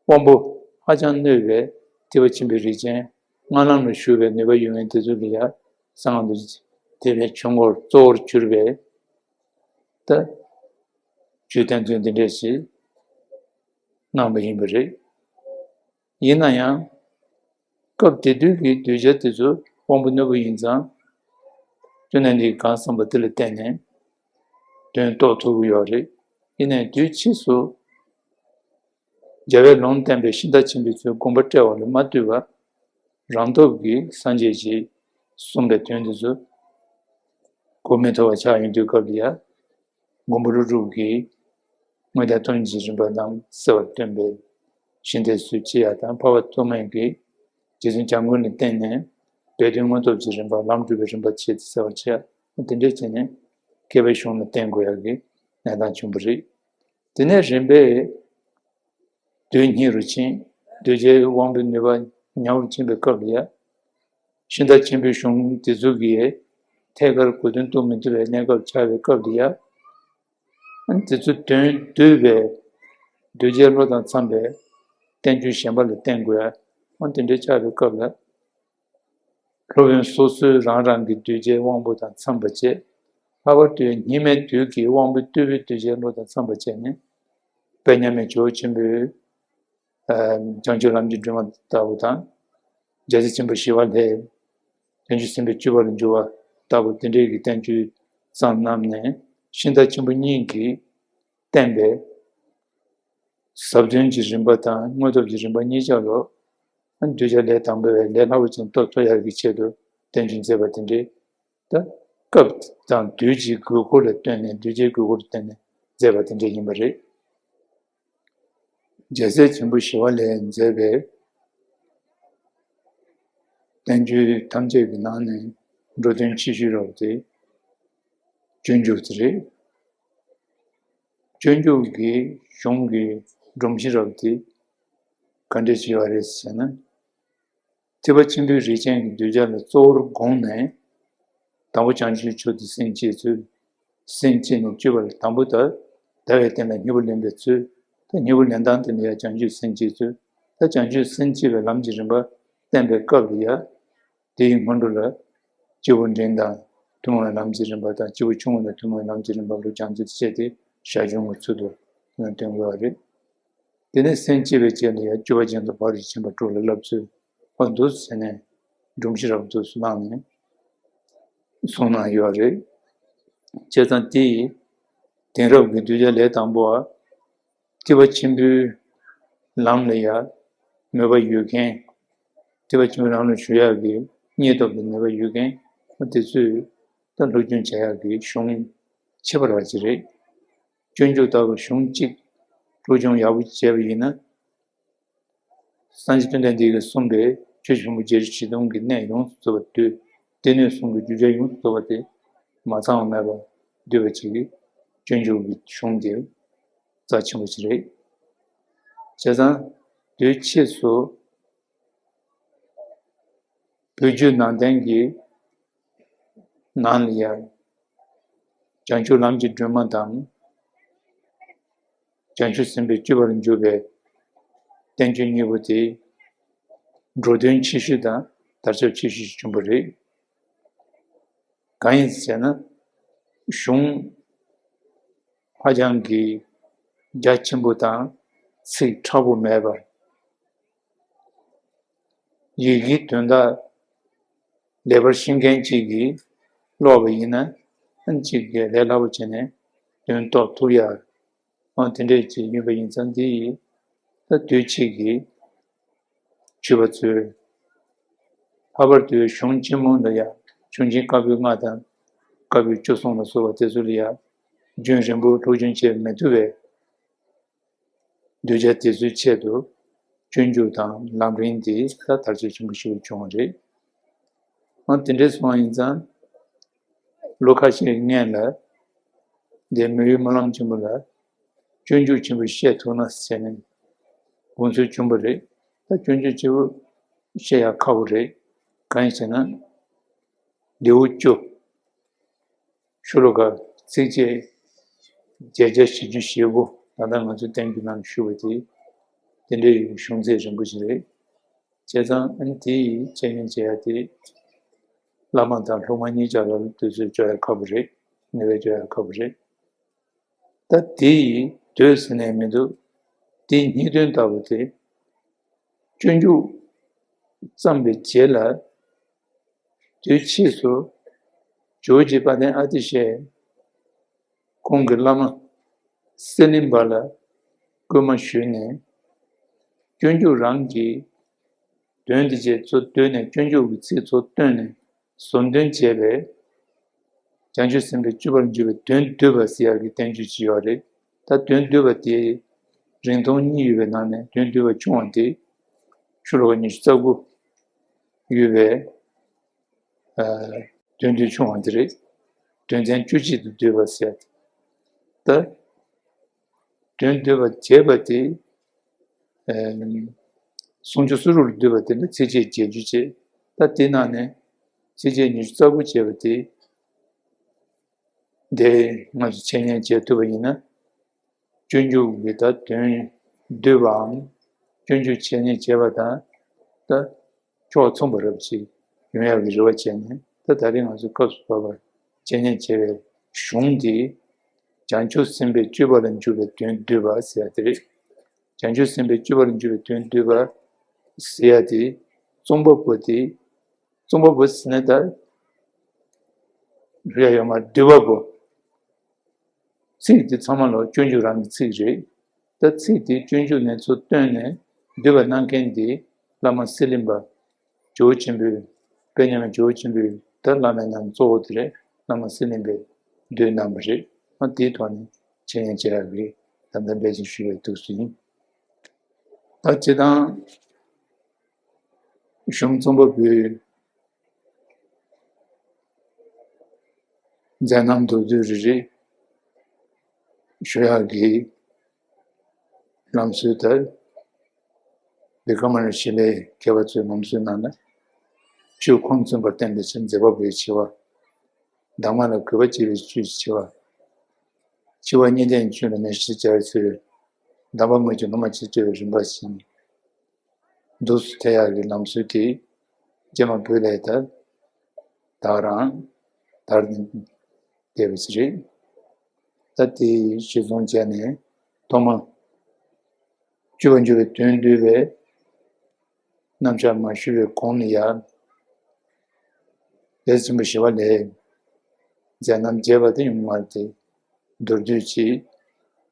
དབང་པོ་ཧ་ཅང་རྣོ་བའི་ཐེག་པ་ཆེན་པོའི་རིགས་ཅན་སྔགས་ལམ་ལ་ཞུགས་པའི་ནུས་པ་ཡོད་མཁན་དེ་ཚོ་ལ་ཡང་གསང་སྔགས་འདུ་བྱེད་དེ་བའི་ཆོས་འཁོར་གཙོ་བོར་གྱུར་པའི་ད་བརྗོད་བསྟན་ཚུལ་འདི་འདྲས་ཞིག་གནང་བ་ཡིན་པ་རེད། ཡིན་ན་ཡང་། སྐབས་དེ་དུས་ཀྱི་གདུལ་བྱ་དེ་ཚོ་དབང་པོ་རྣོན་པོ་ཡིན་ཙང་། སྐྱོན་གནད་འདི་གང་བསམ་པ་དེ་ལ་བརྟེན་ནས་དོན་རྟོགས་ཐུབ་ཀྱི་ཡོད་རེད། ཡིན་ནའི་དུས་ཕྱིས་སུ་རྒྱལ་བས་ལུང་བསྟན་པའི་ཤིང་རྟ་ཆེན་པོའི་ཚུལ་དགོངས་པ་བཀྲལ་བ་ལ་མ་ལྟོས་པར་རང་སྟོབས་ཀྱིས་སངས་རྒྱས་ཀྱིས་གསུངས་པའི་དོན་དེ་ཚོ་གོ་མི་ཐུབ་པ་ཆགས་ཡོང་དུས་སྐབས་ལ་ཡ། མགོན་པོ་ཀླུ་སྒྲུབ་ཀྱིས་དངོས་བསྟན་སྟོང་ཉིད་ཀྱི་རིམ་པ་རྣམས་གསལ་བར་སྟོན་པའི་ཤིང་རྟའི་ཚུལ་ཅི་ཡང་དང་འཕགས་པ་ཐོགས་མེད་ཀྱིས་རྗེ་བཙུན་བྱམས་མགོན་ལ་བརྟེན་ནས་སྦས་དོན་དངོས་སྟོབས་ཀྱི་རིམ་པ་ལམ་སྒྲུབ་པའི་རིམ་པ་ཆེད་དུ་གསལ་བར་བྱས། དེ་འདྲའི་བྱས་ནས་མཁས་པའི་གཞུང་ལ་བརྟེན་དགོས་ཡག་གི་གནས་སྟངས་བྱུང་བ་རེད། དེ་ནས་རིམ་པས་དུས་སྙིགས་རུ་ཕྱིན། གདུལ་བྱའི་དབང་པོའི་ནུས་པ་ཉམས་རུ་ཕྱིན་པའི་སྐབས་ལ་ཡ། ཤིང་རྟ་ཆེན་པོའི་གཞུང་དེ་ཚོ་གིས་ཐད་ཀར་གོ་དོན་རྟོགས་མི་ཐུབ་པའི་གནས་སྐབས་ཆགས་པའི་སྐབས་ལ་ཡ། དེ་ཚོའི་དོན་བསྡུས་པའི་གདུལ་བྱའི་བློ་དང་འཚམས་པའི་བསྟན་བཅོས་གཞན་པ་ལ་བརྟེན་དགོས་ཡ། འོ་དེ་འདྲའི་ཆགས་པའི་སྐབས་ལ། སློབ་དཔོན་སོ་སོའི་རང་རང་གི་གདུལ་བྱའི་དབང་པོ་དང་འཚམས་པ་བྱས། ལྷག་པར་དུ་སྙིགས་མའི་དུས་ཀྱི་དབང་པོ་རྟུལ་པོའི་གདུལ་བྱའི་བློ་དང་འཚམས་པ་བྱས་ནས། དཔལ་མཉམ་མེད་ཇོ་བོ་ཆེན་པོའི་བྱང་ཆུབ་ལམ་གྱི་སྒྲོན་མ་ལྟ་བུ་དང་། རྒྱལ་སྲས་ཆེན་པོ་ཞི་བ་ལྷས་བྱང་ཆུབ་སེམས་དཔའི་སྤྱོད་པ་ལ་འཇུག་པ་ལྟ་བུ་དེ་འདྲའི་གི་བསྟན་བཅོས་བརྩམས་གནང་ནས། ཤིང་རྟ་ཆེན་པོ་གཉིས་ཀྱིས་བསྟན་པའི་ཟབ་དོན་གྱི་རིམ་པ་དང་དངོས་སྟོབས་ཀྱི་རིམ་པ་གཉིས་ཆ་ལ། གདུལ་བྱ་ལས་དང་པོ་བས་ལས་སླ་པོ་ཅན་རྟོགས་ཐུབ་ཡག་གི་ཆེད་དུ་བསྟན་བཅོས་མཛད་པ་དེ་འདྲའི། ད་སྐབས་དང་དུས་ཀྱི་དགོས་མཁོ་ལ་བསྟུན་ནས་གདུལ་བྱའི་དགོས་མཁོ་ལ་བསྟུན་ནས་མཛད་པ་དེ་འདྲ་ཡིན་པ་རེད། རྒྱལ་སྲས་ཆེན་པོ་ཞི་བ་ལྷས་མཛད་པའི་བསྟན་བཅོས་ཐམས་ཅད་ཀྱི་ནང་ནས་འགྲོ་དོན་ཆེ་ཤོས་རབ་དེ་སྤྱོད་འཇུག་དེ་རེད། སྤྱོད་འཇུག་གི་གཞུང་གི་སྒྲོམ་གཞི་རབ་དེ་ག་འདྲས་ཞིག་ཡོད་རེད་ཟེར་ན། ཐེག་པ་ཆེན་པོའི་རིགས་ཅན་གྱི་གདུལ་བྱ་ལ་གཙོ་བོར་དགོངས་ནས། དང་པོ་བྱང་ཆུབ་མཆོག་ཏུ་སེམས་བསྐྱེད་ཚུལ། སེམས་བསྐྱེད་ནས་སྤྱོད་པ་ལ་དང་པོ་ད་ཟླ་བའི་སྟེང་ལ་སྙིང་པོ་ལེན་པའི་ཚུལ། ད་སྙིང་པོ་ལེན་སྟངས་དེ་ནི་ཡང་བྱང་ཆུབ་སེམས་བསྐྱེད་ཚུལ། ད་བྱང་ཆུབ་སེམས་བསྐྱེད་པའི་ལམ་གྱི་རིམ་པ་བསྟན་པའི་སྐབས་ལ་ཡང་། དེའི་སྔོན་འགྲོ་ལ་སྐྱེས་བུ་འབྲིང་དང་ཐུན་མོང་བའི་ལམ་གྱི་རིམ་པ་དང་། སྐྱེས་བུ་ཆུང་ངུ་དང་ཐུན་མོང་བའི་ལམ་གྱི་རིམ་པ་ལ་སྦྱང་ཚུལ་བཅས་ཏེ་ཞར་བྱུང་གི་ཚུལ་དུ་སྟོན་དགོས་པ་རེད། དེ་ནས་སེམས་བསྐྱེད་པའི་རྗེས་ལ་ཡང་སྤྱོད་པ་ཅན་དུ་ཕར་ཕྱིན་པ་དྲུག་ལ་བསླབ་ཚུལ་བ་འདུག་ཟེར་ནས་སྒྲོམ་གཞི་རབ་ཏུ་བླངས་ནས་གསུངས་གནང་ཡོད་རེད། བྱས་ཙང་དེ་ཡིས་དེང་རབས་ཀྱི་གདུལ་བྱ་ལས་དང་པོ་བ་ཐེག་པ་ཆེན་པོའི་ལམ་ལ་ཡང་མོས་པ་ཡོད་མཁན། ཐེག་པ་ཆེན་པོའི་ལམ་ལ་ཞུགས་ཡག་གི་སྙིང་སྟོབས་དང་མོས་པ་ཡོད་མཁན་དེ་ཚོས་ད་སློབ་སྦྱོང་བྱེད་ཡག་གི་གཞུང་ཁྱད་པར་བ་ཅིག་རེད། སྤྱོད་འཇུག་ལྟ་བུ་གཞུང་གཅིག་སློབ་སྦྱོང་ཡག་པོ་བྱས་པ་ཡིན་ན། སངས་རྒྱས་བཅོམ་ལྡན་འདས་ཀྱིས་གསུངས་པའི་ཆོས་ཀྱི་ཕུང་པོ་བརྒྱད་ཁྲི་བཞི་སྟོང་གི་གནས་ཡོངས་སུ་རྫོགས་པ་སྡུད། སྡེ་སྣོད་གསུམ་གྱི་རྒྱུ་ཆ་ཡོངས་སུ་རྫོགས་པ་དེ་མ་ཚང་བ་མེད་པར་སྡུད་པ་ཅིག་གིས་སྤྱོད་འཇུག་གི་གཞུང་དེ་རྩ་ཆེན་པོ་ཞིག་རེད། བྱས་ཙང་དུས་ཕྱིས་སུ་བོད་བརྒྱུད་ནང་བསྟན་གྱི་ནང་ལ་ཡང་བྱང་ཆུབ་ལམ་གྱི་སྒྲོན་མ་དང་། བྱང་ཆུབ་སེམས་དཔའི་སྤྱོད་པར་འཇུག་པའི་བསྟན་བཅོས་གཉིས་པོ་དེ་འགྲོ་དོན་ཆེ་ཤོས་དང་དར་ཁྱབ་ཆེ་ཤོས་ཤིག་བྱུང་བ་རེད། གང་ཡིན་ཟེར་ན། གཞུང་ཧ་ཅང་གི་རྒྱ་ཆེན་པོ་དང་ཚིག་མཁྲེགས་པོ་མེད་པར། ཡི་གེའི་དོན་དག་ལེགས་པར་ཤེས་མཁན་གཅིག་གིས་ཀློག་པ་ཡིན་ན། ཨ་གཅིག་གིས་ལས་སླ་པོ་བྱས་ནས་དོན་རྟོགས་ཐུབ་ཡ། ཨ་དེ་འདྲས་ཅིག་ཡིན་པ་ཡིན་ཙང་། འདི་ཡིས་ད་དུས་ཕྱིས་ཀྱི་ཆོས་པ་ཚོས་ལྷག་པར་དུ་གཞུང་ཆེན་མོ་ལ་ཡང་། གཞུང་ཆེན་བཀའ་པོད་ལྔ་དང་བཀའ་པོད་བཅུ་གསུམ་ལ་སོགས་པ་དེ་ཚོ་ལ་ཡང་རྒྱུན་རིང་པོ་སློབ་སྦྱོང་བྱེད་མི་ཐུབ་པས། གདུལ་བྱ་དེ་ཚོའི་ཆེད་དུ་སྤྱོད་འཇུག་དང་ལམ་རིམ་དེ་ད་དར་ཁྱབ་ཆེན་པོ་ཞིག་བྱུང་བ་རེད། ཨ་དེ་འདྲས་སོང་བ་ཡིན་ཙང་། ལོ་ཁ་ཤས་སྔོན་ལ་འདི་མི་ཡུལ་སྨོན་ལམ་ཆེན་པོ་ལ་སྤྱོད་འཇུག་ཆེན་པོ་བཤད་ཐུབ་ན་ཟེར་ནས་དགོངས་ཚུལ་བྱུང་བ་རེད། ད་སྤྱོད་འཇུག་ཆེན་པོ་བཤད་ཡ་ཁག་པོ་རེད། གང་ཡིན་ཟེར་ན། ལེའུ་བཅུ། ཤོ་ལོ་ཀ་ཚིགས་བཅད་བརྒྱད་བརྒྱ་བཞི་བཅུ་ཞེ་དགུ། ད་ལྟ་ང་ཚོ་བསྟན་འགྱུར་ནང་ཞུ་བ་དེ། དེ་འདྲའི་གཞུང་ཚད་རིང་པོ་ཞིག་རེད། བྱས་ཙང་ཨ་ནི་དེ་ཡི་འཆད་ཉན་བྱེད་ཡ་དེ། བླ་མ་དང་སློབ་མ་གཉིས་ཆར་ལ་དུས་ཚོད་སྤྱོད་ཡ་ཁག་པོ་རེད། ནུས་པ་སྤྱོད་ཡ་ཁག་པོ་རེད། ད་དེ་ཡི་དུས་ཟེར་ནས་མི་འདུག་དེའི་སྙིང་དོན་ལྟ་བུ་དེ། སྤྱོད་འཇུག་བརྩམས་པའི་རྗེས་ལ། དུས་ཕྱིས་སུ་ཇོ་བོ་རྗེ་དཔལ་ལྡན་ཨ་ཏི་ཤས་ཁོང་གི་བླ་མ་གསེར་གླིང་པ་ལ་སྐུལ་མ་ཞུས་ནས། སྤྱོད་འཇུག་རང་གི་དོན་དེ་བཅས་ཚུར་བསྡུས་ནས། སྤྱོད་འཇུག་གི་ཚིག་ཚུར་བཏོན་ནས་ཟུར་འདོན་བྱས་པའི་བྱང་ཆུབ་སེམས་དཔའི་སྤྱོད་པར་འཇུག་པའི་དོན་བསྡུས་པ་ཟེར་ཡག་གི་བསྟན་བཅོས་ཅིག་ཡོད་རེད། ད་དོན་བསྡུས་པ་དེ་རིང་ཐུང་གཉིས་ཡོད་པའི་ནང་ནས་དོན་བསྡུས་པ་ཆུང་བ་དེ་ཤོ་ལོ་ཀ་ཉི་ཤུ་རྩ་དགུ་ཡོད་པའི། ཨ། དོན་བསྡུས་ཆུང་བ་དེ་རེད། དོན་ཚན་བཅུ་གཅིག་ཏུ་བསྡུས་པ་ཟེར། ད་དོན་བསྡུས་པ་བྱས་པ་དེ། ཨ། སུམ་ཅུ་སོ་དྲུག་ལ་བསྡུས་པ་དེ་ནི་ཚིགས་བཅད་བརྒྱད་ཅུ་བྱས། ད་དེ་ནང་ནས་ཚིགས་བཅད་ཉི་ཤུ་རྩ་དགུ་བྱས་པ་དེ། དེ་ང་ཚོས་འཆད་ཉན་བྱེད་ཐུབ་པ་ཡིན་ན། སྤྱོད་འཇུག་གི་ད་དོན་བསྡུས་པའམ། སྤྱོད་འཇུག་འཆད་ཉན་བྱས་པ་དང་། ད་ཕྱོགས་མཚུངས་པ་འདྲ་པོ་ཅིག་ཡོང་ཡག་གི་རེ་བ་བྱས་ནས། ད་ད་རེས་ང་ཚོས་སྐབས་སུ་བབས་པར་འཆད་ཉན་བྱས་པའི་གཞུང་འདི། བྱང་ཆུབ་སེམས་དཔའི་སྤྱོད་པ་ལ་འཇུག་པའི་དོན་བསྡུས་པ་ཟེར་ཡ་དེ་རེད། བྱང་ཆུབ་སེམས་དཔའི་སྤྱོད་པ་ལ་འཇུག་པའི་དོན་བསྡུས་པ་ཟེར་ཡ་དེ། རྩོམ་པ་པོ་དེ། རྩོམ་པ་པོ་ཟེར་ན་ད་རེད་ཡོད་མ་རེད། བསྡུས་པ་པོ། ཚིག་དེ་ཚང་མ་ལོ་སྤྱོད་འཇུག་རང་གི་ཚིག་རེད། ད་ཚིག་དེ་སྤྱོད་འཇུག་ནས་ཚུར་བཏོན་ནས་བསྡུས་པ་གནང་མཁན་དེ་བླ་མ་གསེར་གླིང་པ། ཇོ་བོ་ཆེན་པོའི། དཔལ་མཉམ་མེད་ཇོ་བོ་ཆེན་པོའི་ད་བླ་མའི་ནང་གཙོ་བོ་དེ་རེད། བླ་མ་གསེར་གླིང་པས་བསྡུས་གནང་བ་རེད། ཨ་དེའི་ཐོག་ནས་འཆད་ཉན་བྱེད་ཡག་གི་ད་ལྟ་འབད་བརྩོན་ཞུ་བའི་ཐུགས་སུ་ཡིན། ད་སྤྱིར་བཏང་གཞུང་རྩོམ་པ་པོའི་མཛད་རྣམ་མདོར་བསྡུས་རེ་རེ་ཞུ་ཡག་གི་ལམ་སྲོལ་ལྟར། བི་ཀྲ་མ་ཤི་ལའི་མཁས་པ་ཚོའི་ལམ་སྲོལ་ནང་ན། ཆོས་ཁུངས་མཚོན་པར་བསྟན་པའི་ཕྱིར་མཛད་པ་པོའི་ཆེ་བ། གདམས་ངག་ལ་གུས་པ་བསྐྱེད་པའི་ཕྱིར་ཆེ་བ། འཆི་བ་གཉིས་ལྡན་ཆོས་ལ་མེད་ཕྱིར་བྱ་བའི་ཚུལ། གདམས་པ་དངོས་ཀྱི་སློབ་མ་ཕྱིར་བྱ་བའི་རིམ་པ་བཞིན། འདུག་སེ་ཐལ་ཡག་གི་ལམ་སྲོལ་དེ་རྗེས་མ་བོད་ལ་ད་དར་རང་དར་བསྡད་པ་ཞིག་རེད། ད་དེ་གཞིར་བཟུང་བྱས་ནས་ཐོག་མར་སྤྱོད་པར་འཇུག་པའི་དོན་བསྡུས་པའི་རྣམ་གཞག་མ་ཞུས་པའི་གོང་ལ་ཡང་། ལས་ཆེན་པོ་ཞི་བ་ལྷའི་མཛད་རྣམ་རྒྱས་པ་དེ་ཡོང་མ་སྟེ། མདོར་བསྡུས་ཀྱིས་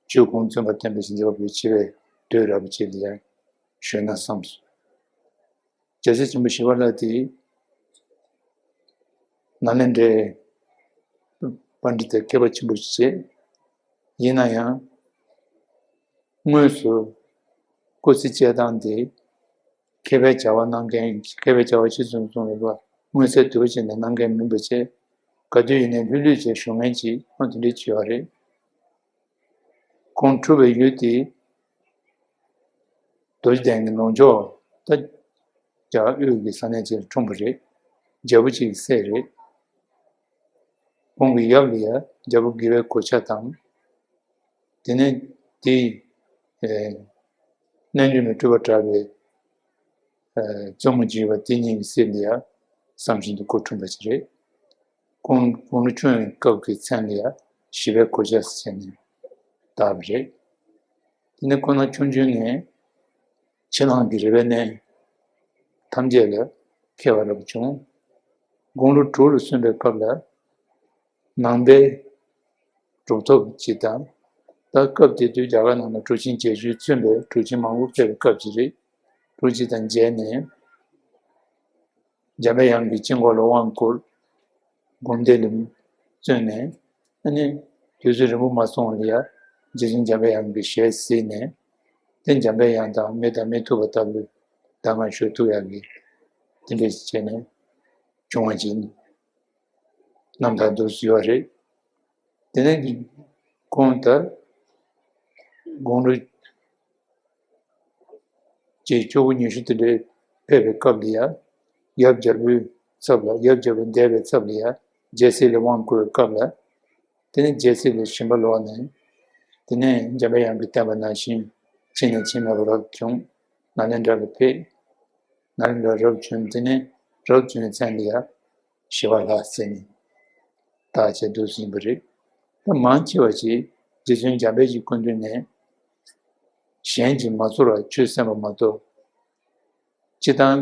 ཆོས་ཁུངས་མཚོན་པར་བསྟན་པའི་ཕྱིར་མཛད་པ་པོའི་ཆེ་བའི་མདོ་རབ་ཅིག་ལ་ཡང་ཞུས་ན་བསམས་སོ། རྒྱལ་སྲས་ཆེན་པོ་ཞི་བ་ལྷ་དེ་ནཱ་ལེནྡྲའི་པཎྜི་ཏ་མཁས་པ་ཆེན་པོ་ཞིག་བྱས། ཡིན་ན་ཡང་དངོས་སུ་སྐུ་ཚེ་སྐྱེལ་སྟངས་དེ་ མཁས་པའི་བྱ་བ་གནང་མཁན། མཁས་པའི་བྱ་བ་ཅི་བཟུང་བཟུང་བའི་བ། མངོན་གསལ་དོད་པོ་བྱས་ནས་གནང་མཁན་མིན་པ་བྱས། ག་དུས་ཡིན་ནའི་ལྷོད་ལྷོད་བྱས་བཞུགས་མཁན་ཅིག་ཨ་དེ་འདྲ་ཅིག་ཡོད་རེད། ཁོང་འཁྲུངས་པའི་ཡུལ་དེ་རྡོ་རྗེ་གདན་གྱི་ནང་ཕྱོགས་ད་རྒྱ་དབུས་ཀྱི་ས་གནས་ཅིག་ལ་འཁྲུངས་པ་རེད། རྒྱལ་པོ་གཅིག་གི་སྲས་རེད། ཁོང་གི་ཡབ་ལ་ཡ་རྒྱལ་པོ་དགེ་བའི་གོ་ཆ་དང་། དེ་ནས་དེའི་ཨེ་རྣལ་འབྱོར་མའི་སྤྲུལ་པ་གྲགས་པའི་ཨེ་བཙུན་མོ་བྱིས་པ་དེ་གཉིས་ཀྱི་སྲས་ལ་ཡ་བསམ་བཞིན་དུ་ཁོ་འཁྲུངས་པ་ཅིག་རེད། ཁོང་ཁོང་ཁྲོ་ཆུང་བའི་སྐབས་ཀྱི་མཚན་ལ་ཡང་ཞི་བའི་གོ་ཆ་ཟེར་ནས་བཏགས་པ་རེད། དེ་ནས་ཁོ་ན་ཆུང་ཆུང་ནས་ཕྱི་ནང་གི་རིག་པའི་གནས་ཐམས་ཅད་ལ་མཁས་པ་རབ་བྱུང་། དགུང་ལོ་དྲུག་ལ་སོན་པའི་སྐབས་ལ་ནང་པའི་གྲུབ་ཐོབ་ཅིག་དང་། ད་སྐབས་དེ་དུས་རྒྱ་གར་ནང་ལ་གྲུབ་ཆེན་བརྒྱད་ཅུས་མཚོན་པའི་གྲུབ་ཆེན་མང་པོ་ཕེབས་པའི་སྐབས་ཅིག་རེད། གྲུབ་ཆེན་དང་མཇལ་ནས། འཇམ་པའི་དབྱངས་ཀྱི་དཀྱིལ་འཁོར་ལ་དབང་བསྐུར། སྒོམ་བཟླས་ལ་བརྩོན་ནས། ཨ་ནི་དུས་ཚོད་རིང་པོ་མ་སོང་བ་ལ་ཡ་རྗེ་བཙུན་འཇམ་པའི་དབྱངས་ཀྱི་ཞལ་གཟིགས་ནས། དེ་འཇམ་པའི་དབྱངས་དང་མི་དང་མི་ཐུག་པ་ལྟ་བུའི་གདམས་ངག་ཞུ་ཐུབ་ཡག་གི་དེ་འདྲ་བྱས་ནས་བྱུང་བ་ཅིག་རྣམ་ཐར་འདུག་ཡོད་རེད། དེ་ནས་ཁོང་ད་དགུང་ལོ་བཅུ་དགུ་ཉི་ཤུ་དེ་འདྲའི་ཕེབས་པའི་སྐབས་ལ་ཡ། ཡབ་རྒྱལ་པོའི་ཚབ་ལ། ཡབ་རྒྱལ་པོ་འདས་པའི་ཚབ་ལ་ཡ་རྒྱལ་སྲིད་ལ་དབང་བསྐུར་བའི་སྐབས་ལ། དེ་ནས་རྒྱལ་སྲིད་ལ་ཞེན་པ་ལོག་ནས། དེ་ནས་འཇམ་པའི་དབྱངས་ཀྱི་བསྟན་པ་ནང་བཞིན་ཕྱིན་ནས་ཕྱིན་མེད་པར་རབ་བྱུང་། ནཱ་ལེནྡྲ་ལ་ཕེབས། ནཱ་ལེནྡྲ་རབ་བྱུང་། དེ་ནས་རབ་བྱུང་བའི་མཚན་ལ་ཡ་ཞི་བ་ལྷ་ཟེར་ནས་བཏགས་བྱས་འདུག་ཟིན་པ་རེད། ད་མང་ཆེ་བ་ཞིག་རྗེ་བཙུན་འཇམ་དཔལ་གྱི་སྐུ་མདུན་ནས་གཞན་གྱིས་མ་ཚོར་བར་ཆོས་གསན་པ་མ་གཏོགས། སྤྱིར་བཏང་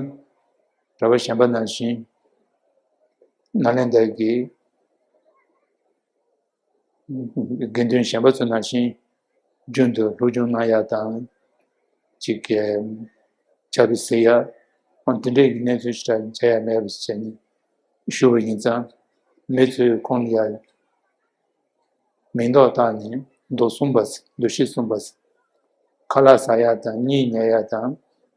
གྲྭ་པ་གཞན་པ་ནང་བཞིན་ནཱ་ལེནྡྲ་གི་དགེ་འདུན་གཞན་པ་ཚོ་ནང་བཞིན་རྒྱུན་དུ་སློབ་སྦྱོང་གནང་ཡག་དང་། ཅིག་གི་ཕྱག་དཔེ་གཟིགས་ཡག་འོ་དེ་འདྲའི་གནས་ཚུལ་ཞིག་མཇལ་ཡག་མེད་པ་ཞིག་བྱས་ནས་ཞུ་བ་ཡིན་ཙང་། མི་ཚོས་ཁོང་ལ་ཡ་མིང་འདོགས་བཏགས་ནས་མདོ་གསུངས་པ་ཟེར། མདོ་བཞི་གསུངས་པ་ཟེར། ཁ་ལག་ཟ་ཡག་དང་གཉིད་ཉལ་ཡག་དང་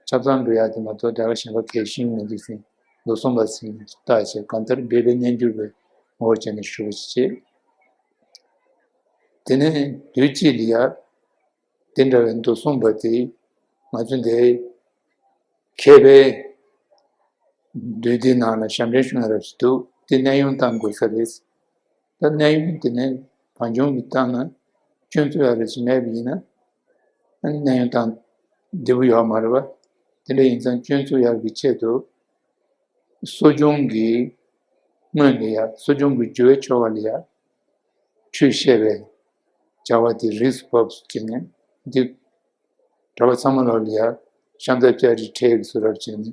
ཆབ་གསང་འགྲོ་ཡག་དེ་མ་གཏོགས་གྲྭ་པ་གཞན་པ་གལ་ཤིན་མི་འདུག་ཟེར། མདོ་གསུངས་པ་ཟེར་ནས་བཏགས་བྱས། གང་ལྟར་སྦས་པའི་རྣལ་འབྱོར་པའི་ངོ་བོ་བྱས་ནས་ཞུ་བ་ཞིག་བྱས། དེ་ནས་དུས་གཅིག་ལ་ཡ་དེ་འདྲ་བའི་མདོ་གསུངས་པ་དེ་ང་ཚོ་འདི་མཁས་པའི་འདུས་སྡེ་ནང་ལ་ཞབས་འདྲེན་ཞུ་མཁན་རབ་ཞིག་འདུག་དེ་གནས་དབྱུང་བཏང་དགོས་ས་རེད། ད་གནས་དབྱུང་དེ་ནས་བང་ཆུང་གི་བཏང་ན་སྐྱོན་ཚུགས་ཡག་རེ་ཞིག་མེད་པ་ཡིན་ན། ཨ་ནི་གནས་དབྱུང་བཏང་བདེ་པོ་ཡོད་མ་རེད་པ། དེ་འདྲ་ཡིན་ཙང་སྐྱོན་ཚུགས་ཡག་གི་ཆེད་དུ། གསོ་སྦྱོང་གི་སྔོན་ལ་ཡ། གསོ་སྦྱོང་གི་རྒྱུ་བའི་ཆོ་ག་ལ་ཡ་ཆོས་བཤད་པའི་བྱ་བ་དེ་རིས་སུ་བབས་སུ་བྱས་ནས་འདི། གྲྭ་པ་ཚང་མ་ལོག་ལ་ཡ་ཤམ་ཐབས་ལྕགས་རི་ཁྲིད་ཀྱི་བཟོ་འདྲ་བྱས་ནས་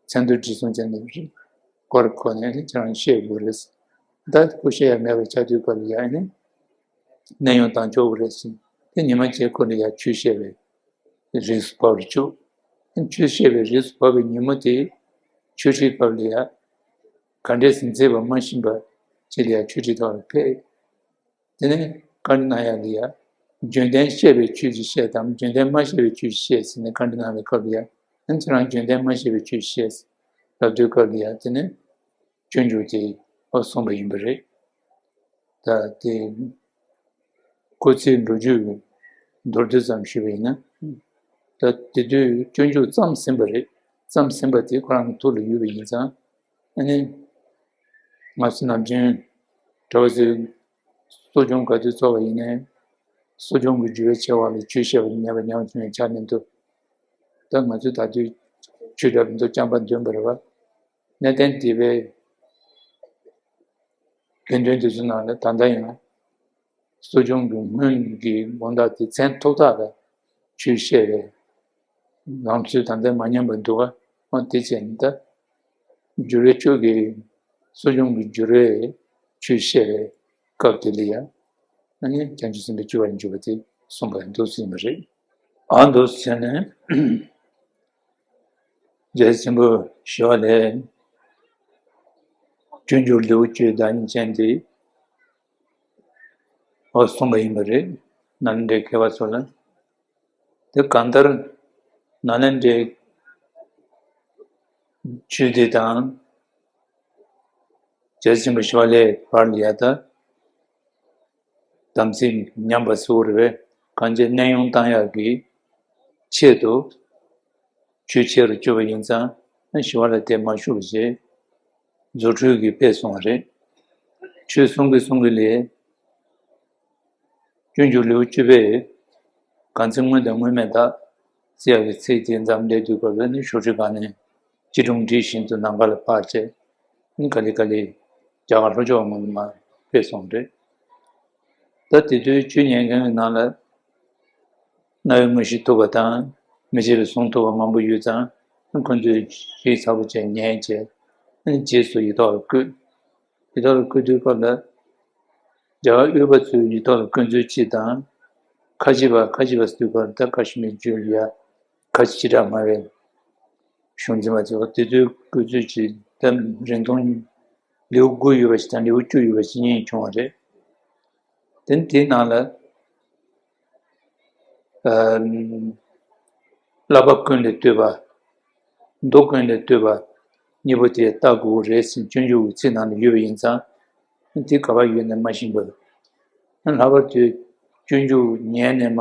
མཚན་ཐོ་བྲིས་སོང་བྱས་ནས་སྐོར་གོ་ནས་ཁྱེད་རང་བཤད་དགོས་རེད། ད་ཁོ་བཤད་ཡ་མེད་པ་ཆགས་དུས་སྐབས་ལ་ཡ་ཨ་ནི་གནས་དབྱུང་བཏང་ཆོག་གི་རེད་ཟེར། དེ་ཉི་མ་གཅིག་ཁོ་ལ་ཡ་ཆོས་བཤད་པའི་རིས་སུ་བབས་རུ་བཅུག་ཆོས་བཤད་པའི་རིས་སུ་བབས་པའི་ཉིན་མོ་དེ་ཆོས་ཁྲིད་སྐབས་ལ་ཡ་ག་འདྲས་སེ་མཛད་པ་མ་ཤེས་པ་ཅིག་ལ་ཡ་ཆོས་ཁྲིད་ཐོག་ལ་ཕེབས། དེ་ནས་བཀའ་འདྲི་གནང་ཡག་ལ་ཡ། བརྗོད་ལྡན་བཤད་པའི་ཆོས་ཅིག་བཤད་དམ། བརྗོད་ལྡན་མ་བཤད་པའི་ཆོས་ཅིག་བཤད་ཟེར་ནས་བཀའ་འདྲི་གནང་བའི་སྐབས་ལ་ཡ། ཨ་ནི་ཁྱེད་རང་བརྗོད་ལྡན་མ་བཤད་པའི་ཆོས་ཅིག་བཤད་ཟེར་ལབ་དུས་སྐབས་ལ་ཡ། དེ་ནས་སྤྱོད་འཇུག་དེ་ཨོ་གསུངས་པ་ཡིན་པ་རེད། ད་དེ་སྐུ་ཚེའི་འགྲོ་རྒྱུད་ཀྱི་མདོར་བསྡུས་ཙམ་ཞུས་པ་ཡིན་ན། ད་དེ་དུས་སྤྱོད་འཇུག་བརྩམས་ཟིན་པ་རེད། བརྩམས་ཟིན་པ་དེ་ཁོ་རང་གི་ཐུགས་ལ་ཡོད་པ་ཡིན་ཙང་། ཨ་ནི་ང་ཚོ་ནམ་རྒྱུན་གྲྭ་པ་ཚོས་གསོ་སྦྱོང་ག་དུས་ཚོགས་པ་ཡིན་ནའི། གསོ་སྦྱོང་གི་རྒྱུ་བའི་ཆེ་བ་ལ་ཆོས་བཤད་པ་ཉན་པ་ཉམས་སུ་ཆགས་ནས་འདུག་ད་ང་ཚོས་ད་དུས་ཆོས་གྲྭ་བ་འདུག་རྐྱང་པ་འདོན་པ་རེད་བ། གནས་བརྟན་སྡེ་པའི་དགེ་འདུན་དེ་ཚོའི་ནང་ལ་ད་ལྟ་ཡང་གསོ་སྦྱོང་གི་སྔོན་གྱི་དགོང་དག་དེ་མཚན་ཐོག་ཐག་ལ་ཆོས་བཤད་པའི་ལམ་སྲོལ་ད་ལྟ་མ་ཉམས་པར་འདུག་ག་འོ་དེ་བྱས་ནས་ད་འགྱུར་བའི་ཆོས་ཀྱི་གསོ་སྦྱོང་གི་འགྱུར་བའི་ཆོས་བཤད་པའི་སྐབས་དེ་ལ་ཡང་ཨ་ནི་བྱང་ཆུབ་སེམས་དཔའི་སྤྱོད་པ་ལ་འཇུག་པ་དེ་གསུངས་པ་འདུག་ཟིན་པ་རེད། ཨ་འདུག་ཟེར་ནས་རྒྱལ་སྲས་ཆེན་པོ་ཞི་བ་ལྷས་སྤྱོད་འཇུག་ལེའུ་བཅུའི་བདག་ཉིད་ཅན་དེ་ཨོ་གསུངས་པ་ཡིན་པ་རེད། ནཱ་ལེནྡྲའི་མཁས་པ་ཚོ་ལ། དེ་གང་ལྟར་ནཱ་ལེནྡྲའི་ ཆོས་སྡེ་དང་རྒྱལ་སྲས་ཆེན་པོ་ཞི་བ་ལྷའི་བར་ལ་ཡ་ད་དམ་ཚིག་ཉམས་པ་སོགས་རེད་པས། གང་ཅི་གནས་དབྱུང་བཏང་ཡག་གི་ཆེད་དུ་ཆོས་ཆེ་རུ་བསྐྱུར་བ་ཡིན་ཙང་ཞི་བ་ལྷ་དེ་མ་བཞུགས་པ་བྱས། རྫུ་འཕྲུལ་གྱིས་སྤེལ་སོང་བ་རེད། ཆོས་གསུང་གི་གསུང་གི་ལས། སྤྱོད་འཇུག་ལེའུ་བཅུ་པའི་གང་ཚེ་སྔོན་དང་སྔོན་མེད་དག་ཟེར་ཡག་གི་ཚིག་དེ་མཚམས་ལས་དུས་སྐབས་ལ་ནི་ཞོ་ཁྲི་གང་ནས་སྤྱི་སྒྲུང་འབྲི་བཞིན་དུ་ནམ་མཁའ་ལ་ཕར་བཅད། ནི་ག་ལེ་ག་ལེ་རྒྱ་གར་ལྷོ་ཕྱོགས་ངོས་མར་སྤེལ་སོང་རེད། ད་དེ་དུས་ཆོས་ཉན་མཁན་གྱི་ནང་ལ་རྣ་བའི་དངོས་གཞི་ཐོབ་པ་དང་མི་ཕྱེད་པའི་གཟུངས་ཐོབ་པ་མང་པོ་ཡོད་ཙང་ཁོ་ཚོས་ཞིབ་ཚགས་པོ་བྱས་ཉན་བྱས། རྗེས་སུ་ཡིག་ཐོག་ལ་བཀོད། ཡིག་ཐོག་ལ་བཀོད་དུས་སྐབས་ལ་རྒྱ་གར་དབུས་པ་ཚོས་ཡིག་ཐོག་ལ་བཀོད་ཚུལ་གཅིག་དང་། ཁ་ཆེ་བ་ཁ་ཆེ་བ་ཟེར་དུས་སྐབས་ལ་ད་ཁ་ཤི་མི་ཇུ་ལི་ཡ་ཁ་ཆེ་ཆེ་དྲགས་སྨྲ་བའི་གཞུང་འཛིན་པ་ཚོས་དེ་ཚོའི་བཀོད་ཚུལ་གཅིག་ད་རིང་ཐུང་ལེའུ་དགུ་ཡོད་པ་ཞིག་དང་ལེའུ་བཅུ་ཡོད་པ་ཞིག་གཉིས་བྱུང་བ་རེད། དེ་དེའི་ནང་ལ། ཨ། བསླབ་པ་ཀུན་ལས་བཏུས་པ། མདོ་ཀུན་ལས་བཏུས་པ་གཉིས་པོ་དེ་ལྟ་དགོས་རེད་ཟེར་སྤྱོད་འཇུག་གི་ཚིག་ནང་ལ་ཡོད་པ་ཡིན་ཙང་། དེ་ག་པར་ཡོད་ནས་མ་ཤེས་པར། ལྷག་པར་དུ་སྤྱོད་འཇུག་ཉན་ནས་མ་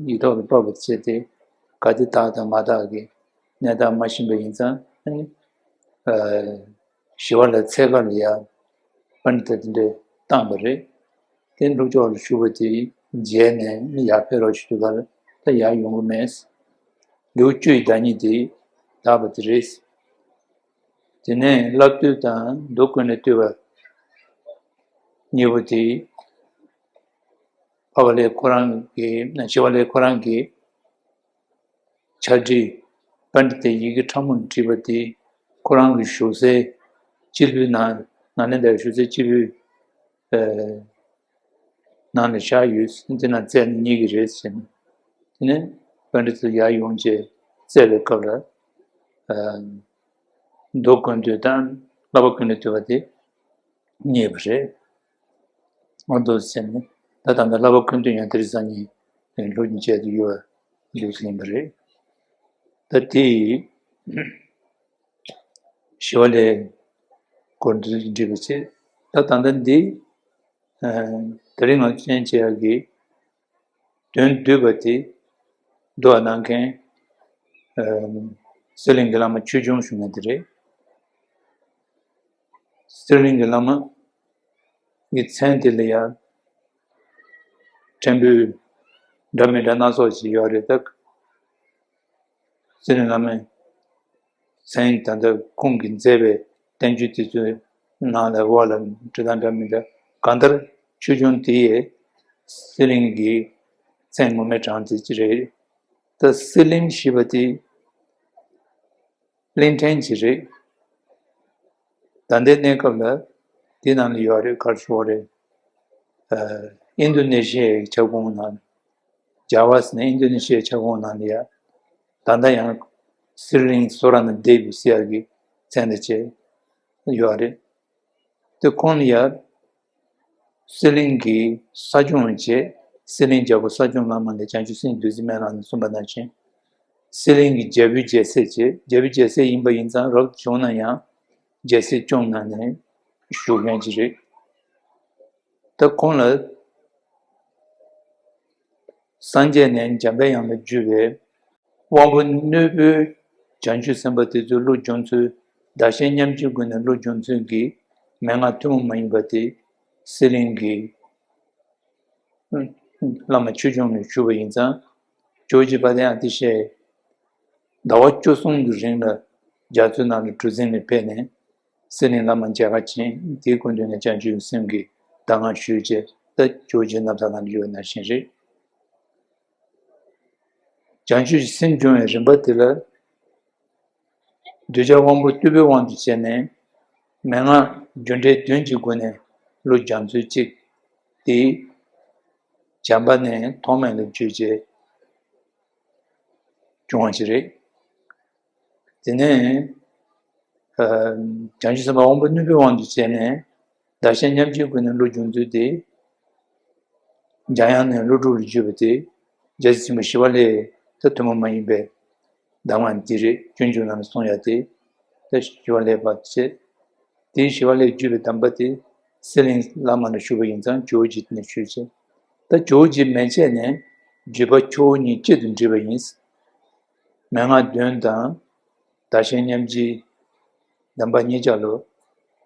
ཡིག་ཐོག་ལ་ཕབ་པ་བྱས་ཏེ་ག་དེ་དག་དང་མ་དག་གི་གནས་སྟངས་མ་ཤེས་པ་ཡིན་ཙང་། ཨ། ཞི་བ་ལྷའི་འཚོལ་གར་ལ་ཡ་པཎྜི་ཏ་དེ་འདྲས་བཏང་བ་རེད། དེ་ནས་ལྷོ་ཕྱོགས་ལ་བཞུགས་པ་དེ་མཇལ་ནས་ཡར་ཕེབས་རོགས་ཞུ་དུས་སྐབས་ལ་ད་ཡར་ཡོང་གི་མེད། ལེའུ་བཅུ་ཡི་བདག་ཉིད་དེ་དག་པ་དེ་རེད། དེ་ནས་བསླབ་བཏུས་དང་མདོ་ཀུན་ལས་བཏུས་པ་གཉིས་པོ་དེ་ཞི་བ་ལྷས་ཁོ་རང་གི་ཞི་བ་ལྷས་ཁོ་རང་གི་ཕྱག་བྲིས། པཎྜི་ཏའི་ཡི་གེ་ཕྲ་མོར་བྲིས་པ་དེ་ཁོ་རང་གི་བཞུགས་སའི་སྤྱིལ་བུའི་ནང་། ནཱ་ལེནྡྲའི་བཞུགས་སའི་སྤྱིལ་བུའི་ནང་ལ་བཞག་ཡོད། དེ་ནང་བཙལ་ནས་རྙེད་ཀྱི་རེད་ཟེར་ནས། དེ་ནས་པཎྜི་ཏ་ཡར་ཡོང་བྱས་བཙལ་བའི་སྐབས་ལ་མདོ་ཀུན་བཏུས་དང་བསླབ་པ་ཀུན་ལས་བཏུས་པ་དེ་རྙེད་པ་རེད། འོ་འདུག་ཟེར་ནས་ད་ད་ལྟ་བསླབ་པ་ཀུན་བཏུས་ཡང་དེ་རིང་སང་ཉིན་ལྷུག་ཅིང་རྒྱས་ཏེ་ཡོད་པ་འདུག་ཟེར་ཡིན་པ་རེད། ད་དེ་ཡིས་ཞི་བ་ལྷའི་སྐོར་འདི་འགྲིག་པ་བྱེད། ད་ད་ལྟ་འདི་དེ་རིང་ང་ཚོས་བྱེད་ཡག་གི་དོན་བསྡུས་པ་དེ་བསྡུ་བ་གནང་མཁན་གསེར་གླིང་གི་བླ་མ་ཆོས་སྐྱོང་ཞུ་མཁན་དེ་རེད། གསེར་གླིང་གི་བླ་མ་གི་མཚན་དེ་ལ་ཡང་ཕྲན་བུ་འདྲ་མི་འདྲ་སྣ་ཚོགས་ཤིག་ཡོད་རེད་ད། གསེར་གླིང་བླ་མའི་མཚན་ད་ལྟ་ཁོང་གིས་མཛད་པའི་བསྟན་བཅོས་དེ་ཚོའི་ནང་ལ་འོག་ལ་འབྲི་སྟངས་འདྲ་མི་འདྲ། གང་ལྟར་ཆོས་སྐྱོང་དེ་ཡི་གསེར་གླིང་གི་མཚན་ངོ་མའི་གྲངས་དེ་ཅི་རེད། ད་གསེར་གླིང་ཞེས་པ་དེ་གླིང་ཕྲན་ཅིག་རེད། ད་ལྟའི་གནས་སྐབས་ལ་དེ་ནང་ལ་ཡོད་རེད། ག་རེ་ཞུ་དགོས་རེད། ཨ། ཨིན་རྡུ་ནེ་ཤི་ཡའི་ཁྱབ་ཁོངས་ནང་། ཇཱ་ཝ་ཟེར་ནས་ཨིན་རྡུ་ནེ་ཤི་ཡའི་ཁྱབ་ཁོངས་ནང་ལ་ཡ། ད་ལྟ་ཡང་གསེར་གླིང་སོ་ར་ན་དེ་བི་ཟེར་ཡག་གི་མཚན་དང་བཅས་ཡོད་རེད། དེ་ཁོང་ལ་ཡ་གསེར་གླིང་གི་ས་སྐྱོང་བྱས། གསེར་གླིང་རྒྱལ་པོ་ས་སྐྱོང་བླ་མ་ལས་བྱང་ཆུབ་སེམས་བདུད་རྩི་སྨན་བླ་ནས་གསུངས་པ་ནང་བཞིན། གསེར་གླིང་གི་རྒྱལ་པོའི་རྒྱལ་སྲས་བྱས། རྒྱལ་པོའི་རྒྱལ་སྲས་ཡིན་པ་ཡིན་ཙང་རབ་བྱུང་ན་ཡང་རྒྱལ་སྲིད་སྐྱོང་གནང་ནས་བཞུགས་མཁན་ཅིག་རེད། ད་ཁོང་ལ་སངས་རྒྱས་ནས་འཇམ་པའི་དབྱངས་ལ་བརྒྱུད་པའི་དབང་པོ་རྣོན་པོའི་བྱང་ཆུབ་སེམས་དཔའ་དེ་ཚོའི་བློ་སྦྱོང་ཚུལ། བདག་གཞན་མཉམ་བརྗེའི་སྒོ་ནས་བློ་སྦྱོང་ཚུལ་གྱི་མན་ངག་ཐུན་མོང་མ་ཡིན་པ་དེ་གསེར་གླིང་གི་བླ་མ་ཆོས་སྐྱོང་ལ་ཞུས་པ་ཡིན་ཙང་། ཇོ་བོ་རྗེ་དཔལ་ལྡན་ཨ་ཏི་ཤས་ཟླ་བ་བཅུ་གསུམ་གྱི་རིང་ལ་རྒྱ་མཚོའི་ནང་ལ་གྲུ་གཟིངས་ནས་ཕེབས་ནས་གསེར་གླིང་བླ་མ་མཇལ་ཁ་བྱིན། དེའི་སྐུ་མདུན་ནས་བྱང་ཆུབ་སེམས་ཀྱི་གདམས་ངག་ཞུས་རྗེས་ད་ཇོ་བོ་རྗེ་རྣམ་ཐར་ནང་ལ་ཡོད་པ་ནང་བཞིན་རེད། བྱང་ཆུབ་ཀྱི་སེམས་སྦྱོང་བའི་རིམ་པ་དེ་ལ། གདུལ་བྱ་དབང་པོ་རྟུལ་པོའི་དབང་དུ་བྱས་ནས་མན་ངག་རྒྱུ་འབྲས་བདུན་གྱི་སྒོ་ནས་བློ་སྦྱང་ཚུལ་གཅིག་དེ་བྱམས་པ་ནས་ཐོགས་མེད་ལ་བརྒྱུད་བྱས་སྦྱོང་བ་ཞིག་རེད། དེ་ནས་ཨ། བྱང་ཆུབ་སེམས་དཔའ་དབང་པོ་རྣོན་པོའི་དབང་དུ་བྱས་ནས་བདག་གཞན་མཉམ་བརྗེའི་སྒོ་ནས་བློ་སྦྱོང་ཚུལ་དེ། འཇམ་དབྱངས་ནས་ཀླུ་སྒྲུབ་ལ་བརྒྱུད་པ་དེ། རྒྱལ་སྲས་ཆེན་པོ་ཞི་བ་ལྷས་ད་ཐུན་མོང་མ་ཡིན་པའི་གདམས་ངག་འདི་རེད། སྤྱོད་འཇུག་ནང་ལ་གསུངས་ཡ་དེ། ད་ཞི་བ་ལྷས་པ་བྱས། དེའི་ཞི་བ་ལྷས་བརྒྱུད་པའི་གདམས་པ་དེ་གསེར་གླིང་བླ་མ་ལ་ཞུགས་པ་ཡིན་ཙང་ཇོ་བོ་རྗེ་ནས་ཞུས་བྱས། ད་ཇོ་བོ་རྗེ་མན་ཆད་ནས་བརྒྱུད་པ་ཁྱོ་བོ་གཉིས་གཅིག་ཏུ་འདྲིས་པ་ཡིན། མན་ངག་བདུན་དང་བདག་གཞན་མཉམ་བརྗེའི་གདམས་པ་གཉིས་ཆ་ལོ་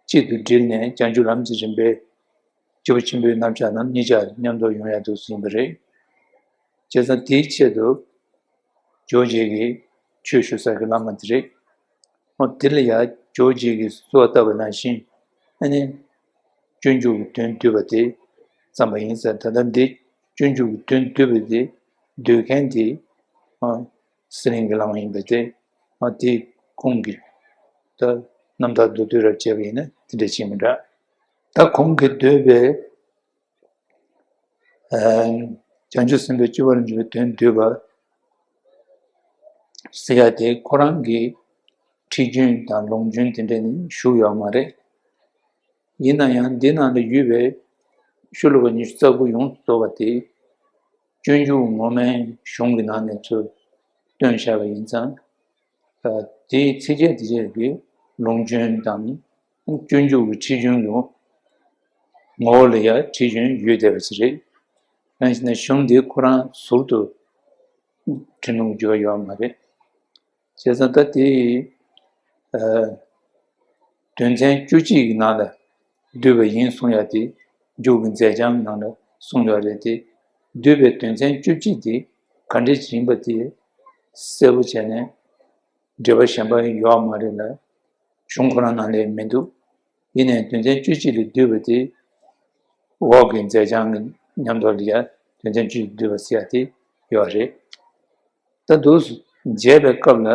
གཅིག་ཏུ་དྲིལ་ནས་བྱང་ཆུབ་ལམ་གྱི་རིམ་པའི་སྐྱེས་བུ་ཆེན་པོའི་རྣམ་གཞག་རྣམས་གཉིས་ཆར་མཉམ་དུ་ཡོང་ཡག་འདུག་ཟིན་པ་རེད། བྱས་ཙང་དེའི་ཆེད་དུ་ཇོ་བོ་རྗེ་གིས་ཆོས་ཞུ་ས་གི་བླ་མ་དེ་རེད། འོ་དེ་ལ་ཡང་ཇོ་བོ་རྗེ་གིས་གསོལ་བ་བཏབ་པ་ནང་བཞིན་ཨ་ནི་སྤྱོད་འཇུག་གི་དོན་བསྡུས་པ་དེ་བརྩམས་པ་ཡིན་ཟེར། ད་ལྟ་འདི་སྤྱོད་འཇུག་གི་དོན་བསྡུས་པ་དེ་བསྡུས་མཁན་དེ་ཨ་གསེར་གླིང་གི་བླ་མ་ཡིན་པ་དེ་ཨ་དེ་ཁོང་གིས་ད་རྣམ་ཐར་མདོ་བསྡུས་རབ་བྱས་པ་ཡིན་ན་དེ་འདྲ་བྱེད་མི་འདྲ། ད་ཁོང་གིས་བསྡུས་པའི་ཨ་བྱང་ཆུབ་སེམས་དཔའི་སྤྱོད་པ་ལ་འཇུག་པའི་དོན་བསྡུས་པ་ཟེར་ཡ་དེ་ཁོ་རང་གི་ཁྲིད་རྒྱུན་དང་ལུང་རྒྱུན་དེ་འདྲ་ནི་ཞུགས་ཡོད་མ་རེད། ཡིན་ན་ཡང་འདི་ནང་ལ་ཡོད་པའི་ཤོ་ལོ་ཀ་ཉི་ཤུ་རྩ་དགུ་ཡོངས་སུ་རྫོགས་པ་དེ་སྤྱོད་འཇུག་ངོ་མའི་གཞུང་གི་ནང་ནས་ཚུར་བཏོན་བཞག་པ་ཡིན་ཙང་། ཨ་དེའི་ཚིགས་བཅད་དེ་བཅད་ཀྱི་ལུང་རྒྱུན་དང་སྤྱོད་འཇུག་གི་ཁྲིད་རྒྱུན་གྱི་ངོ་བོ་ལ་ཡང་ཁྲིད་རྒྱུན་ཡོད་བསྡད་པ་ཞིག་རེད། གང་ཡིན་ཟེར་ན་གཞུང་འདི་ཁོ་རང་ཟུར་དུ་ཁྲིད་ལུང་བརྗོད་ཡོད་མ་རེད། བྱས་ཙང་ད་དེ་ཨ་དོན་ཚན་བཅུ་གཅིག་གི་ནང་ལ་བསྡུས་པ་ཡིན་གསུང་ཡ་དེ་མཇུག་གི་མཛད་བྱང་ནང་ལ་གསུངས་ཡོད་རེད་དེ། བསྡུས་པའི་དོན་ཚན་བཅུ་གཅིག་དེ་ག་འདྲ་ཞིག་ཡིན་པ་དེ་གསལ་པོ་བྱས་ནས་འགྲེལ་པ་གཞན་པ་ཡོད་མ་རེད་ལ། གཞུང་ཁོ་རང་ནང་ལ་མི་འདུག་ཡིན་ནའི་དོན་ཚན་བཅུ་གཅིག་ལས་བསྡུས་པ་དེ་འོག་གི་མཛད་བྱང་གི་མཉམ་དུ་ལ་ཡ་དོན་ཚན་བཅུ་གཅིག་བསྡུས་པ་ཟེར་ཡ་དེ་ཡོད་རེད། ད་འདུག་མཇལ་བའི་སྐབས་ལ་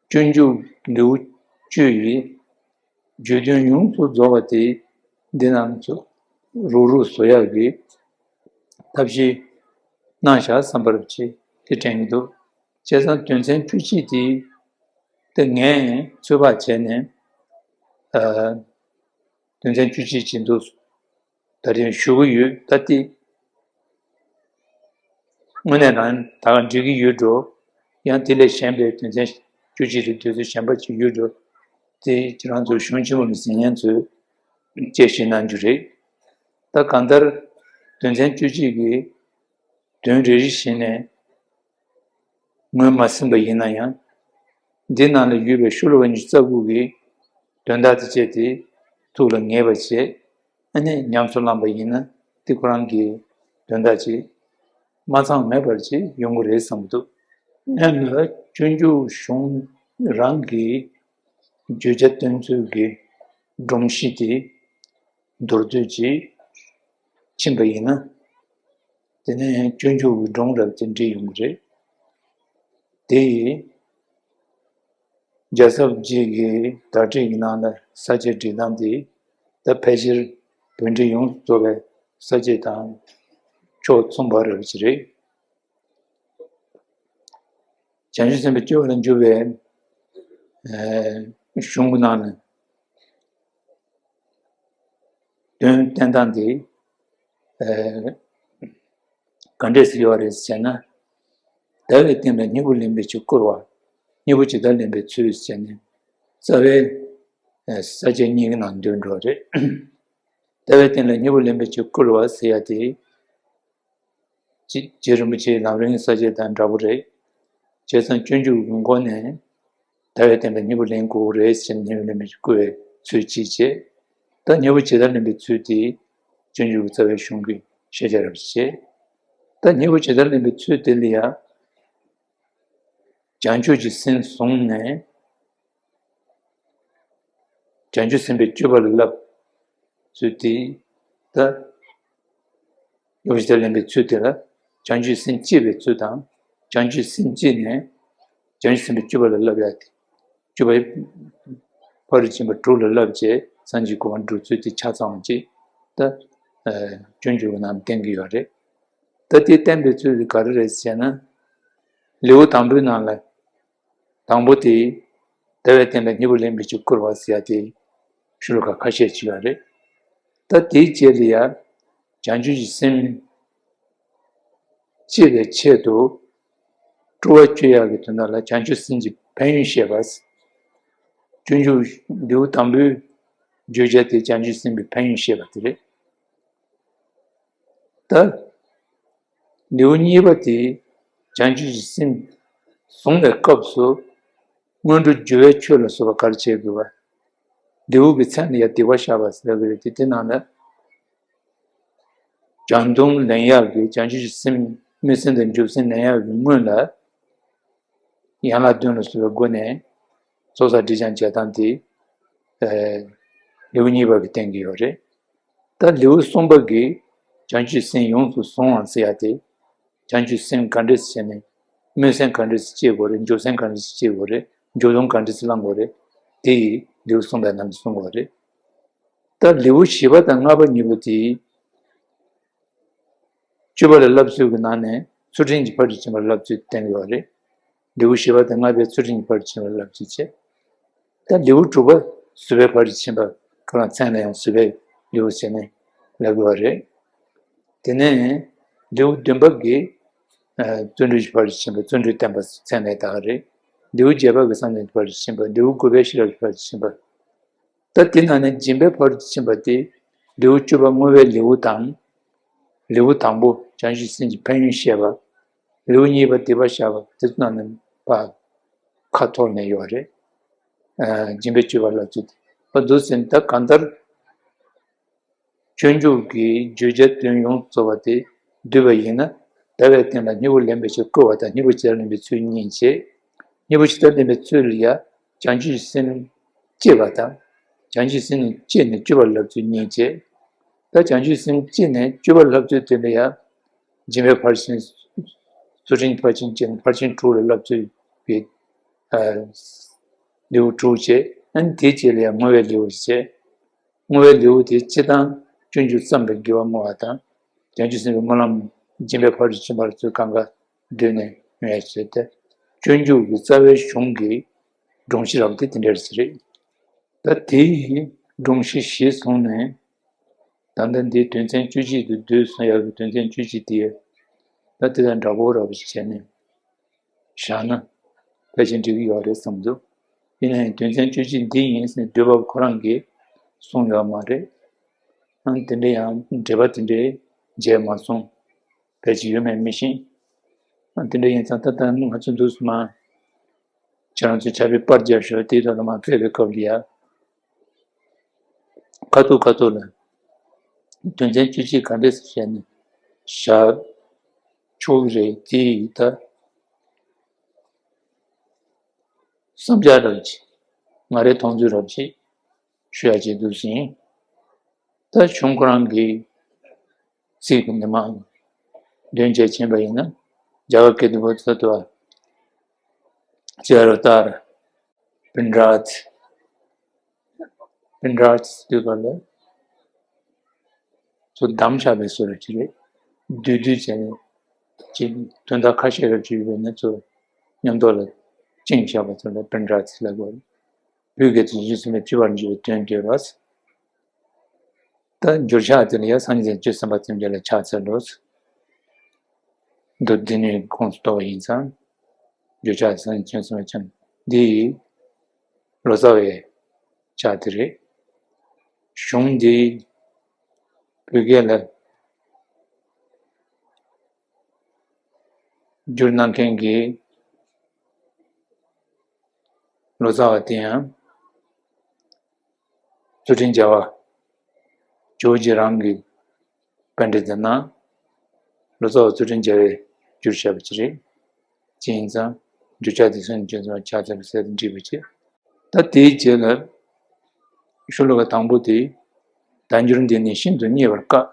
སྤྱོད་འཇུག་ལེའུ་བཅུ་ཡི་བརྗོད་དོན་ཡོངས་སུ་རྫོགས་པ་དེ་འདི་རྣམས་སུ་རུག་རུག་བཟོ་ཡག་གི་ཐབས་ཤེས་གནང་བཞག་བསམ་པར་བྱེད་དེ་དྲན་གྱི་འདུག་བྱས་ཙང་དོན་ཚན་བཅུ་གཅིག་དེ་དེ་ངས་ཚོད་དཔག་བྱས་ནས་ཨ་དོན་ཚན་བཅུ་གཅིག་ཅིག་འདུག་ད་རིང་ཞུ་གི་ཡོད། ད་དེ་དངོས་གནས་རང་ད་ག་འགྲིག་གི་ཡོད་འགྲོ། ཡང་དེ་ལས་གཞན་པའི་དོན་ཚན་བཅུ་གཅིག་རེ་དུས་ཚོད་གཞན་པ་ཅིག་ཡོད་འགྲོ། དེ་ཁྱེད་རང་ཚོ་གཞུང་ཆེན་མོ་ལ་གཟིགས་མཁན་ཚོས་དཔྱད་ཞིབ་གནང་རྒྱུ་རེད། ད་གང་ལྟར་དོན་ཚན་བཅུ་གཅིག་གི་དོན་རེ་རེ་བཞིན་ནས་ངོས་མ་ཟིན་པ་ཡིན་ན་ཡང་། འདི་ནང་ལ་ཡོད་པའི་ཤོ་ལོ་ཀ་ཉི་ཤུ་རྩ་དགུ་གི་དོན་དག་དེ་བཅད་དེ་ཐུགས་ལ་ངེས་པ་བྱས། ཨ་ནི་ཉམས་སུ་བླངས་པ་ཡིན་ན་དེ་ཁོ་རང་གི་དོན་དག་ཅིག་མ་ཚང་མེད་པར་ཅིག་ཡོང་གི་རེད་བསམ་གྱི་འདུག་སྔོན་ལ་སྤྱོད་འཇུག་གཞུང་རང་གི་བརྗོད་བྱ་སྟོན་ཚུལ་གྱི་སྒྲོམ་གཞི་དེ་མདོར་བསྡུས་ཅིག་ཕྱིན་པ་ཡིན་ན། དེ་ནས་སྤྱོད་འཇུག་གི་སྒྲུང་རབ་དེ་འབྲི་ཡོང་གི་རེད། དེ་ཡིས་རྒྱལ་ཚབ་རྗེ་གི་བརྡ་སྤྲོད་ཀྱི་ནང་ལ་ས་བཅད་སྒྲིག་སྟངས་དེ་ད་ཕལ་ཆེར་བོད་འགྲེལ་ཡོངས་སུ་རྫོགས་པའི་ས་བཅད་དང་ཕྱོགས་མཚུངས་པ་རབ་ཅིག་རེད། བྱང་ཆུབ་སེམས་དཔའི་སྤྱོད་པ་ལ་འཇུག་པའི་ཨ་གཞུང་གི་ནང་ལ། དོན་བསྟན་སྟངས་དེ་ཨ་ག་འདྲས་སེ་ཡོད་རེད་ཟེར་ན། ཟླ་བའི་སྟེང་ལ་སྙིང་པོ་ལེན་པའི་ཕྱིར་བསྐུལ་བ། སྙིང་པོ་ཇི་ལྟར་ལེན་པའི་ཚུལ་ཟེར་ནས་རྩ་བའི་ཨ་ས་བཅད་གཉིས་ཀྱི་ནང་འདུས་འགྲོ་རེད། ཟླ་བའི་སྟེང་ལ་སྙིང་པོ་ལེན་པའི་ཕྱིར་བསྐུལ་བ་ཟེར་ཡ་དེ། རྗེ་རྗེ་རིན་པོ་ཆེའི་ལམ་རིམ་གྱི་ས་བཅད་དང་འདྲ་པོ་རེད། བྱས་ཙང་སྤྱོད་འཇུག་གི་སྒོ་ནས་ཟླ་བའི་སྟེང་ལ་སྙིང་པོ་ལེན་དགོས་རེད་ཟེར་ནས་སྙིང་པོ་ལེན་པའི་བསྐུལ་བའི་ཚུལ་གཅིག་བྱས། ད་སྙིང་པོ་ཇི་ལྟར་ལེན་པའི་ཚུལ་དེ་སྤྱོད་འཇུག་གི་རྩ་བའི་གཞུང་གི་ཤེས་བྱ་རབ་ཅིག་བྱས། ད་སྙིང་པོ་ཇི་ལྟར་ལེན་པའི་ཚུལ་དེ་ལ་ཡང་བྱང་ཆུབ་ཀྱི་སེམས་བཟུང་ནས། བྱང་ཆུབ་སེམས་དཔའི་སྤྱོད་པ་ལ་བསླབ་ཚུལ་དེ། ད་སྙིང་པོ་ཇི་ལྟར་ལེན་པའི་ཚུལ་དེ་ལ་བྱང་ཆུབ་སེམས་བསྐྱེད་པའི་ཚུལ་དང་། བྱང་ཆུབ་སེམས་བསྐྱེད་ནས་བྱང་ཆུབ་སེམས་དཔའི་སྤྱོད་པ་ལ་བསླབ་ཡ་དེ། སྤྱོད་པ་ཕ་རོལ་ཕྱིན་པ་དྲུག་ལ་བསླབ་བྱས་སངས་རྒྱས་གོ་འཕང་སྒྲུབ་ཚུལ་དེ་ཆ་ཚང་བ་ཅིག་ད་ཨ་སྤྱོད་འཇུག་གི་ནང་བསྟན་གྱི་ཡོད་རེད། ད་དེ་བསྟན་པའི་ཚུལ་དེ་ག་རེ་རེད་ཟེར་ན། ལེའུ་དང་པོའི་ནང་ལ། དང་པོ་དེ། ཟླ་བའི་སྟེང་ལ་སྙིང་པོ་ལེན་པའི་ཕྱིར་བསྐུལ་བ་ཟེར་ཡ་དེ། ཤོ་ལོ་ཀ་ཁ་ཤས་ཅིག་ཡོད་རེད། ད་དེའི་རྗེས་ལ་ཡ། བྱང་ཆུབ་ཀྱི་སེམས། བསྐྱེད་པའི་ཆེད་དུ། སྤྲོ་བ་བསྐྱེད་ཡག་གི་དོན་དག་ལ་བྱང་ཆུབ་སེམས་ཀྱི་ཕན་ཡོན་བཤད་པ། སྤྱོད་འཇུག་ལེའུ་དང་པོའི་བརྗོད་བྱ་དེ་བྱང་ཆུབ་སེམས་དཔའི་ཕན་ཡོན་བཤད་པ་དེ་རེད། ད་ལེའུ་གཉིས་པ་དེ་བྱང་ཆུབ་ཀྱི་སེམས་བཟུང་བའི་སྐབས་སུ་སྔོན་འགྲོ་སྦྱོར་བའི་ཆོས་ལ་སོགས་པ་ག་རེ་བྱེད་དགོས་པ། ལེའུ་གི་མཚན་ལ་ཡང་སྡིག་པ་བཤགས་པ་ཟེར་གྱི་རེད་དེ། དེ་ནང་ལ་བྱང་སྡོམ་ལེན་ཡག་གི་བྱང་ཆུབ་ཀྱི་སེམས་སྨོན་སེམས་དང་འཇུག་སེམས་ལེན་ཡག་གི་སྔོན་ལ། ཡན་ལག་བདུན་ལ་སོགས་པའི་སྒོ་ནས་ཚོགས་བསགས་སྒྲིབ་སྦྱང་བྱེད་སྟངས་དེ་ཨ་ལེའུ་གཉིས་པ་གིས་བསྟན་གྱི་ཡོད་རེད། ད་ལེའུ་གསུམ་པ་གིས་བྱང་ཆུབ་སེམས་ཡོངས་སུ་བཟུང་བ་ཟེར་ཡ་དེ། བྱང་ཆུབ་སེམས་ག་འདྲས་སེ་བྱས་ནས་སྨོན་སེམས་ག་འདྲས་སེ་སྐྱེ་དགོས་རེད། འཇུག་སེམས་ག་འདྲས་སེ་སྐྱེ་དགོས་རེད། འཇུག་སྡོམ་ག་འདྲས་སེ་བླང་དགོས་རེད། དེ་ཡིས་ལེའུ་གསུམ་པའི་ནང་གསུང་དགོས་རེད། ད་ལེའུ་བཞི་པ་དང་ལྔ་པ་གཉིས་པོ་དེ། སྤྱོད་པ་ལ་བསླབ་ཚུལ་གྱི་ནང་ནས་ཚུལ་ཁྲིམས་ཀྱི་ཕ་རོལ་ཏུ་ཕྱིན་པ་བསླབ་ཚུལ་བསྟན་ཡོད་རེད། ལེའུ་བཞི་པ་དང་ལྔ་པའི་ཚུལ་ཁྲིམས་ཀྱི་ཕ་རོལ་ཏུ་ཕྱིན་པ་བསླབ་ཚུལ་བྱས། ད་ལེའུ་དྲུག་པ་བཟོད་པའི་ཕ་རོལ་ཏུ་ཕྱིན་པ་གང་ལ་མཚན་ལ་ཡང་བཟོད་པའི་ལེའུ་ཟེར་ནས་ལབ་ཡོད་རེད། དེ་ནས་ལེའུ་བདུན་པ་གིས་ཨ་བརྩོན་འགྲུས་ཀྱི་ཕ་རོལ་ཏུ་ཕྱིན་པ་བརྩོན་འགྲུས་བསྟན་པ་མཚན་ལ་བཏགས་རེད། ལེའུ་བརྒྱད་པ་གིས་བསམ་གཏན་གྱི་ཕ་རོལ་ཏུ་ཕྱིན་པ། ལེའུ་དགུ་པས་ཤེས་རབ་ཀྱི་ཕ་རོལ་ཏུ་ཕྱིན་པ། ད་དེ་ནང་ནས་སྦྱིན་པའི་ཕ་རོལ་ཏུ་ཕྱིན་པ་དེ་ལེའུ་བཅུ་པ་བསྔོ་བའི་ལེའུ་དང་། ལེའུ་དང་པོ་བྱང་ཆུབ་སེམས་ཀྱི་ཕན་ཡོན་བཤད་པ། ལེའུ་གཉིས་པ་སྡིག་པ་བཤགས་པ་དེ་ཚོ་ནང་ནས་ཕར་ཁ་འཐོར་ནས་ཡོད་རེད། ཨ་སྦྱིན་པའི་སྤྱོད་པ་ལ་ཚུད་དེ་བ་འདུག་ཟེར་ནས། ད་གང་ལྟར་སྤྱོད་འཇུག་གི་བརྗོད་བྱ་དོན་ཡོངས་སུ་རྫོགས་པ་དེ་བསྡུས་པ་ཡིན་ན། ཟླ་བའི་སྟེང་ལ་སྙིང་པོ་ལེན་པའི་ཕྱིར་བསྐུལ་བ་དང་། སྙིང་པོ་ཇི་ལྟར་ལེན་པའི་ཚུལ་གཉིས་བྱས། སྙིང་པོ་ཇི་ལྟར་ལེན་པའི་ཚུལ་ལ་ཡང་བྱང་ཆུབ་སེམས་བསྐྱེད་པ་དང་། བྱང་ཆུབ་སེམས་ནི་བསྐྱེད་ནས་སྤྱོད་པ་ལ་བསླབ་ཚུལ་གཉིས་བྱས། ད་བྱང་ཆུབ་སེམས་བསྐྱེད་ནས་སྤྱོད་པ་ལ་བསླབ་ཚུལ་དེ་ལ་ཡང་སྦྱིན་པའི་ཕར་ཕྱིན། ཚུལ་ཁྲིམས་ཕར་ཕྱིན་བཅས་ནས་ཕར་ཕྱིན་དྲུག་ལ་བསླབ་ཚུལ་གྱི་ཨ་ལེའུ་དྲུག་བྱས། ཨ་ནི་དེའི་རྗེས་ལ་ཡང་བསྔོ་བའི་ལེའུ་བྱས། བསྔོ་བའི་ལེའུ་དེ་སྤྱིར་བཏང་སྤྱོད་འཇུག་བརྩམས་པའི་དགེ་བ་བསྔོ་བ་དང་། བྱང་ཆུབ་སེམས་དཔའི་སྨོན་ལམ་སྦྱིན་པའི་ཕ་རོལ་ཏུ་ཕྱིན་པ་ཚོ་གང་ག་བསྡུས་ནས་ཡོང་ཡ་བྱས་ཏེ། སྤྱོད་འཇུག་གི་རྩ་བའི་གཞུང་གི་སྒྲོམ་གཞི་རབ་དེ་དེ་འདྲ་ཞིག་རེད། ད་དེའི་སྒྲོམ་གཞི་གཞིར་བཟུང་ནས། ད་ལྟ་འདིའི་དོན་ཚན་བཅུ་གཅིག་ཏུ་བསྡུས་སོང་ཡག་གི་དོན་ཚན་བཅུ་གཅིག་དེ། ད་དེ་དང་འདྲ་པོ་ར་བ་ཞིག་བྱས་ནས་བཞག་ན་ཕལ་ཆེར་འགྲིག་གི་ཡོད་རེད་བསམ་འདུག་ཡིན་ན་ཡང་དོན་ཚན་བཅུ་གཅིག་འདི་ཡིན་ཟེར་ནས་བསྡུས་པ་ཁོ་རང་གིས་གསུངས་ཡོད་མ་རེད། ཨང་དེ་འདྲ་ཡང་འགྲེལ་པ་དེ་འདྲའི་མཇལ་མ་སོང་། ཕལ་ཆེར་ཡོད་མེད་མི་ཤེས། ཨང་དེ་འདྲ་ཡིན་ཙང་ད་ལྟ་ང་ཚོ་འདུག་སེ་མར་ཁྱེད་རང་ཚོས་ཕྱག་དཔེ་པར་རྒྱབ་ཤོག་དེའི་ཐོག་ལ་མར་ཕེབས་པའི་སྐབས་ལ་ཡ། ཁ་ཐུག་ཁ་ཐུག་ལ། དོན་ཚན་བཅུ་གཅིག་ག་འདྲས་སེ་བྱས་ནས་བཞག་ཆོག་གི་རེད། དེ་ཡིས་ད་བསམ་འཆར་རང་ཅིག་ང་རའི་མཐོང་ཚུལ་རང་ཅིག་ཞུ་ཡ་བྱེད་འདུག་ཟིན། ད་གཞུང་ཁོ་རང་གི་ཚིག་གི་ཉི་མ་འདོན་བྱས་ཕྱིན་པ་ཡིན་ན། རྒྱ་གར་སྐད་དུ་བོད་ཚོ་དུ་བ། ཇ་རོ་ཏར། པིན་རཱཐ། པིན་རཱཐ་ཟེར་དུས་སྒང་ལ་ཚུར་བསྡམས་བཞག་པའི་བཟོ་འདྲ་ཅིག་རེད། བསྡུས་བསྡུས་བྱས་ནས་ཅིག་དོན་དག་ཁ་ཤས་རབ་ཅིག་ཡོད་པ་ཡིན་ན་ཚུར་མཉམ་དུ་ལ་བཅིངས་བཞག་པ་ཚོ་ལ་པིན་རཱཐ་ཟེར་ལབ་དགོས་རེད། བོད་སྐད་དུ་རྗེ་བཙུན་མའི་སྤྱི་བོར་གྱུར་པའི་དོན་བསྡུས་པ། ད་འགྱུར་ཕྱག་དེ་ལ་ཡང་སངས་རྒྱས་བྱང་ཆུབ་སེམས་དཔའ་ཐམས་ཅད་ལ་ཕྱག་འཚལ་ལོ། མདོ་སྡེ་སྣོད་ཁོངས་སུ་གཏོགས་པ་ཡིན་ཙང་། འགྱུར་ཕྱག་སངས་རྒྱས་བྱང་ཆུབ་སེམས་དཔའ་ཆེན་པོ་འདི་ལོ་ཙཱ་བའི་ཕྱག་དེ་རེད། གཞུང་འདི་བོད་སྐད་ལ་བསྒྱུར་གནང་མཁན་གྱི་ལོ་ཙཱ་བ་དེ་ཡང་ཚུལ་ཁྲིམས་རྒྱལ་བ་ཇོ་བོ་རྗེ་རང་གི་པཎྜི་ཏ་ནང་ལོ་ཙཱ་བ་ཚུལ་ཁྲིམས་རྒྱལ་བས་བསྒྱུར་བཞག་པ་ཅིག་རེད། ཅི་ཡིན་ཙང་འགྱུར་ཕྱག་དེ་སངས་རྒྱས་བྱང་ཆུབ་སེམས་དཔའ་ཕྱག་འཚལ་བའི་ཚུལ་དུ་བྲིས་པ་བྱས། ད་དེའི་རྗེས་ལ་ཤོ་ལོ་ཀ་དང་པོ་དེ། བདག་འགྱུར་འདི་ནི་ཤིན་ཏུ་རྙེད་པར་དཀའ།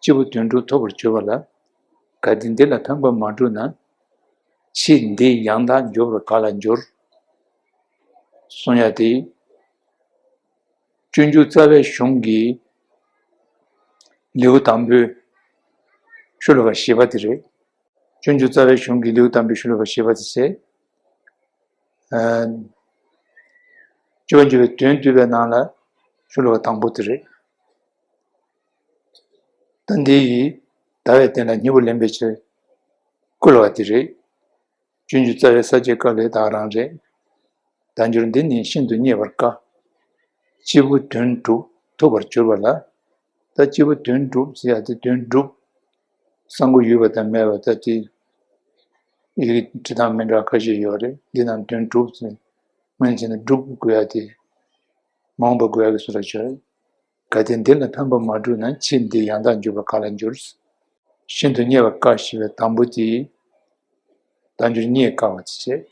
སྐྱེས་བུ་དོན་གྲུབ་ཐོབ་པར་གྱུར་པ་ལ། གལ་ཏེ་འདི་ལ་ཕན་པ་མ་བསྒྲུབས་ན། ཕྱིས་འདི་ཡང་དག་འགྱུར་བར་ག་ལ་འགྱུར། གསུང་ཡ་དེ། སྤྱོད་འཇུག་རྩ་བའི་གཞུང་གི་ལེའུ་དང་པོའི་ཤོ་ལོ་ཀ་བཞི་པ་དེ་རེད། སྤྱོད་འཇུག་རྩ་བའི་གཞུང་གི་ལེའུ་དང་པོའི་ཤོ་ལོ་ཀ་བཞི་པ་དེ་བྱས། ཨ། སྤྱོད་པ་འཇུག་པའི་དོན་བསྡུས་པའི་ནང་ལ་ཤོ་ལོ་ཀ་དང་པོ་དེ་རེད། ད་འདི་ཡིས་ཟླ་བའི་སྟེང་ལ་སྙིང་པོ་ལེན་པའི་ཕྱིར་བསྐུལ་བ་དེ་རེད། སྤྱོད་འཇུག་རྩ་བའི་ས་བཅད་སྐབས་ལས་ད་ག་རང་རེད། བརྡ་སྦྱོར་འདི་ནི་ཤིན་ཏུ་རྙེད་པར་དཀའ། སྐྱེས་བུ་དོན་གྲུབ་ཐུབ་པར་གྱུར་པ་ལ། ད་སྐྱེས་བུ་དོན་གྲུབ་ཟེར་ཡ་དེ་དོན་གྲུབ། གསང་སྒོ་ཡོད་པ་དང་མེད་པ་ད་དེ་ཡི་གེ་འབྲི་སྟངས་མི་འདྲ་ཁ་ཤས་ཡོད་རེད། འདི་རྣམས་དོན་གྲུབ་ཟེར། སྔོན་ཆད་ནས་སྒྲུབ་དགོས་ཡ་དེ་མ་འོངས་པ་དགོས་ཡ་གི་བཟོ་འདྲ་ཅིག་རེད། གལ་ཏེ་འདི་ལ་ཕན་པ་མ་བསྒྲུབས་ན། ཕྱིས་འདི་ཡང་དག་འཇུག་པ་ག་ལ་འགྱུར། ཤིན་ཏུ་རྙེད་པར་དཀའ་ཞེས་པའི་དང་པོ་དེ། བརྡ་སྦྱོར་རྙེད་དཀའ་བ་དེ་བྱས།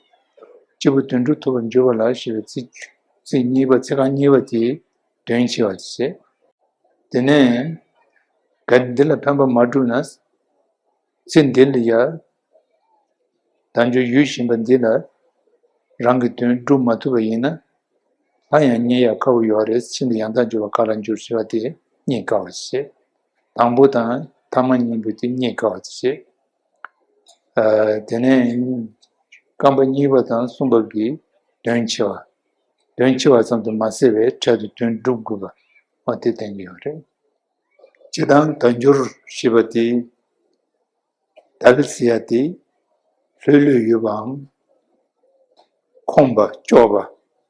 སྐྱེས་བུ་དོན་གྲུབ་ཐུབ་པར་འགྱུར་བ་ལ་ཞེས་པའི་ཚིག་ཚིག་གཉིས་པ། ཚིག་རྐང་གཉིས་པ་དེ་དོན་ཆེ་བ་དེ་བྱས། དེ་ནས་གལ་ཏེ་འདི་ལ་ཕན་པ་མ་བསྒྲུབས་ན། ཚེ་འདི་ལ་ཡང་བརྡ་སྦྱོར་ཡོད་བཞིན་པ་འདི་ལ་རང་གི་དོན་སྒྲུབ་མ་ཐུབ་པ་ཡིན་ན། སླར་ཡང་རྙེད་ཡ་ཁག་པོ་ཡོད་རེད། ཕྱིས་འདི་ཡང་དག་འཇུག་པ་ག་ལ་འགྱུར་ཞེས་པ་དེ་རྙེད་དཀའ་བ་ཞིག་བྱས། དང་པོ་དང་ཐ་མ་གཉིས་པོ་དེ་རྙེད་དཀའ་བ་ཞིག་བྱས། ཨ། དེ་ནས་རྐང་པ་གཉིས་པ་དང་གསུམ་པ་གི་དོན་ཆེ་བ། དོན་ཆེ་བ་ཙམ་དུ་མ་ཟད་པའི་འཕྲལ་དུ་དོན་སྒྲུབ་དགོས་པ། འོ་དེ་བསྟན་གྱི་ཡོད་རེད། སྤྱིར་བཏང་བརྡ་སྦྱོར་ཞེས་པ་དེ། དལ་ཟེར་ཡ་དེ་ལྷོད་ལྷོད་ཡོད་པའམ། ཁོམ་པ་སྐྱོ་བ་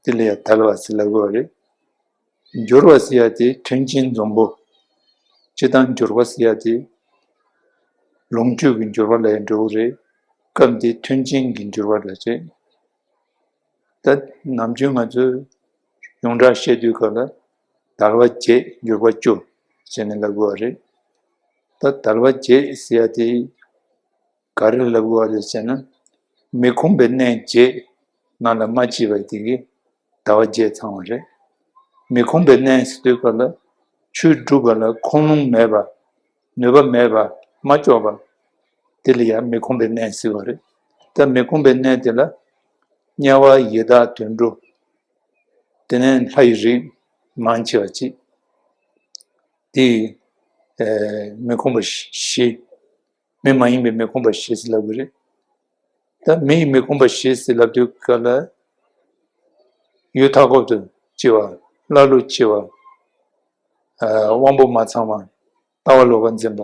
དེ་ལ་ཡང་དལ་བ་ཟེར་ལབ་དགོས་པ་རེད། འགྱུར་བ་ཟེར་ཡ་དེ་མཐུན་རྐྱེན་འཛོམས་པོ། སྤྱིར་བཏང་འགྱུར་བ་ཟེར་ཡ་དེ་ལོངས་སྤྱོད་ཀྱི་འགྱུར་བ་ལ་ཡང་འགྲོ་གི་རེད། སྐབས་འདིའི་མཐུན་རྐྱེན་གྱི་འགྱུར་བ་ལ་རེད། ད་ནམ་རྒྱུན་ང་ཚོས་ཡོངས་གྲགས་བཤད་དུས་སྐབས་ལ་དལ་བ་བརྒྱད་འགྱུར་བ་བཅུ་ཟེར་ནས་ལབ་དགོས་པ་རེད། ད་དལ་བ་བརྒྱད་ཟེར་ཡ་དེ་ག་རེ་ལབ་དགོས་པ་རེད་ཟེར་ན། མི་ཁོམ་པའི་གནས་བརྒྱད་ནང་ལ་མ་སྐྱེས་པ་དེ་གི་དལ་བ་བརྒྱད་ཚང་བ་རེད། མི་ཁོམ་པའི་གནས་ཟེར་དུས་སྐབས་ལ་ཆོས་སྒྲུབ་པ་ལ་ཁོམ་ལོང་མེད་པ། ནུས་པ་མེད་པ། མ་ལྕོགས་པ། དེ་ལ་ཡང་མི་ཁོམ་པའི་གནས་ཟེར་བ་རེད། ད་མི་ཁོམ་པའི་གནས་དེ་ལ་དམྱལ་བ་ཡི་དྭགས་དུད་འགྲོ། དེ་ནས་ལྷ་ཡི་རིགས་མང་ཆེ་བ་ཅིག་དེ་ཨེ་མི་ཁོམ་པ་བཞི། མི་མ་ཡིན་པའི་མི་ཁོམ་པ་བཞི་ཟེར་ལབ་དགོས་རེད། ད་མི་ཡི་མི་ཁོམ་པ་བཞི་ཟེར་ལབ་དུས་སྐབས་ལ། ཡུལ་མཐའ་འཁོབ་ཏུ་སྐྱེ་བ། ཀླ་ཀློ་སྐྱེ་བ། ཨ། དབང་པོ་མ་ཚང་བ། ལྟ་བ་ལོག་པར་འཛིན་པ།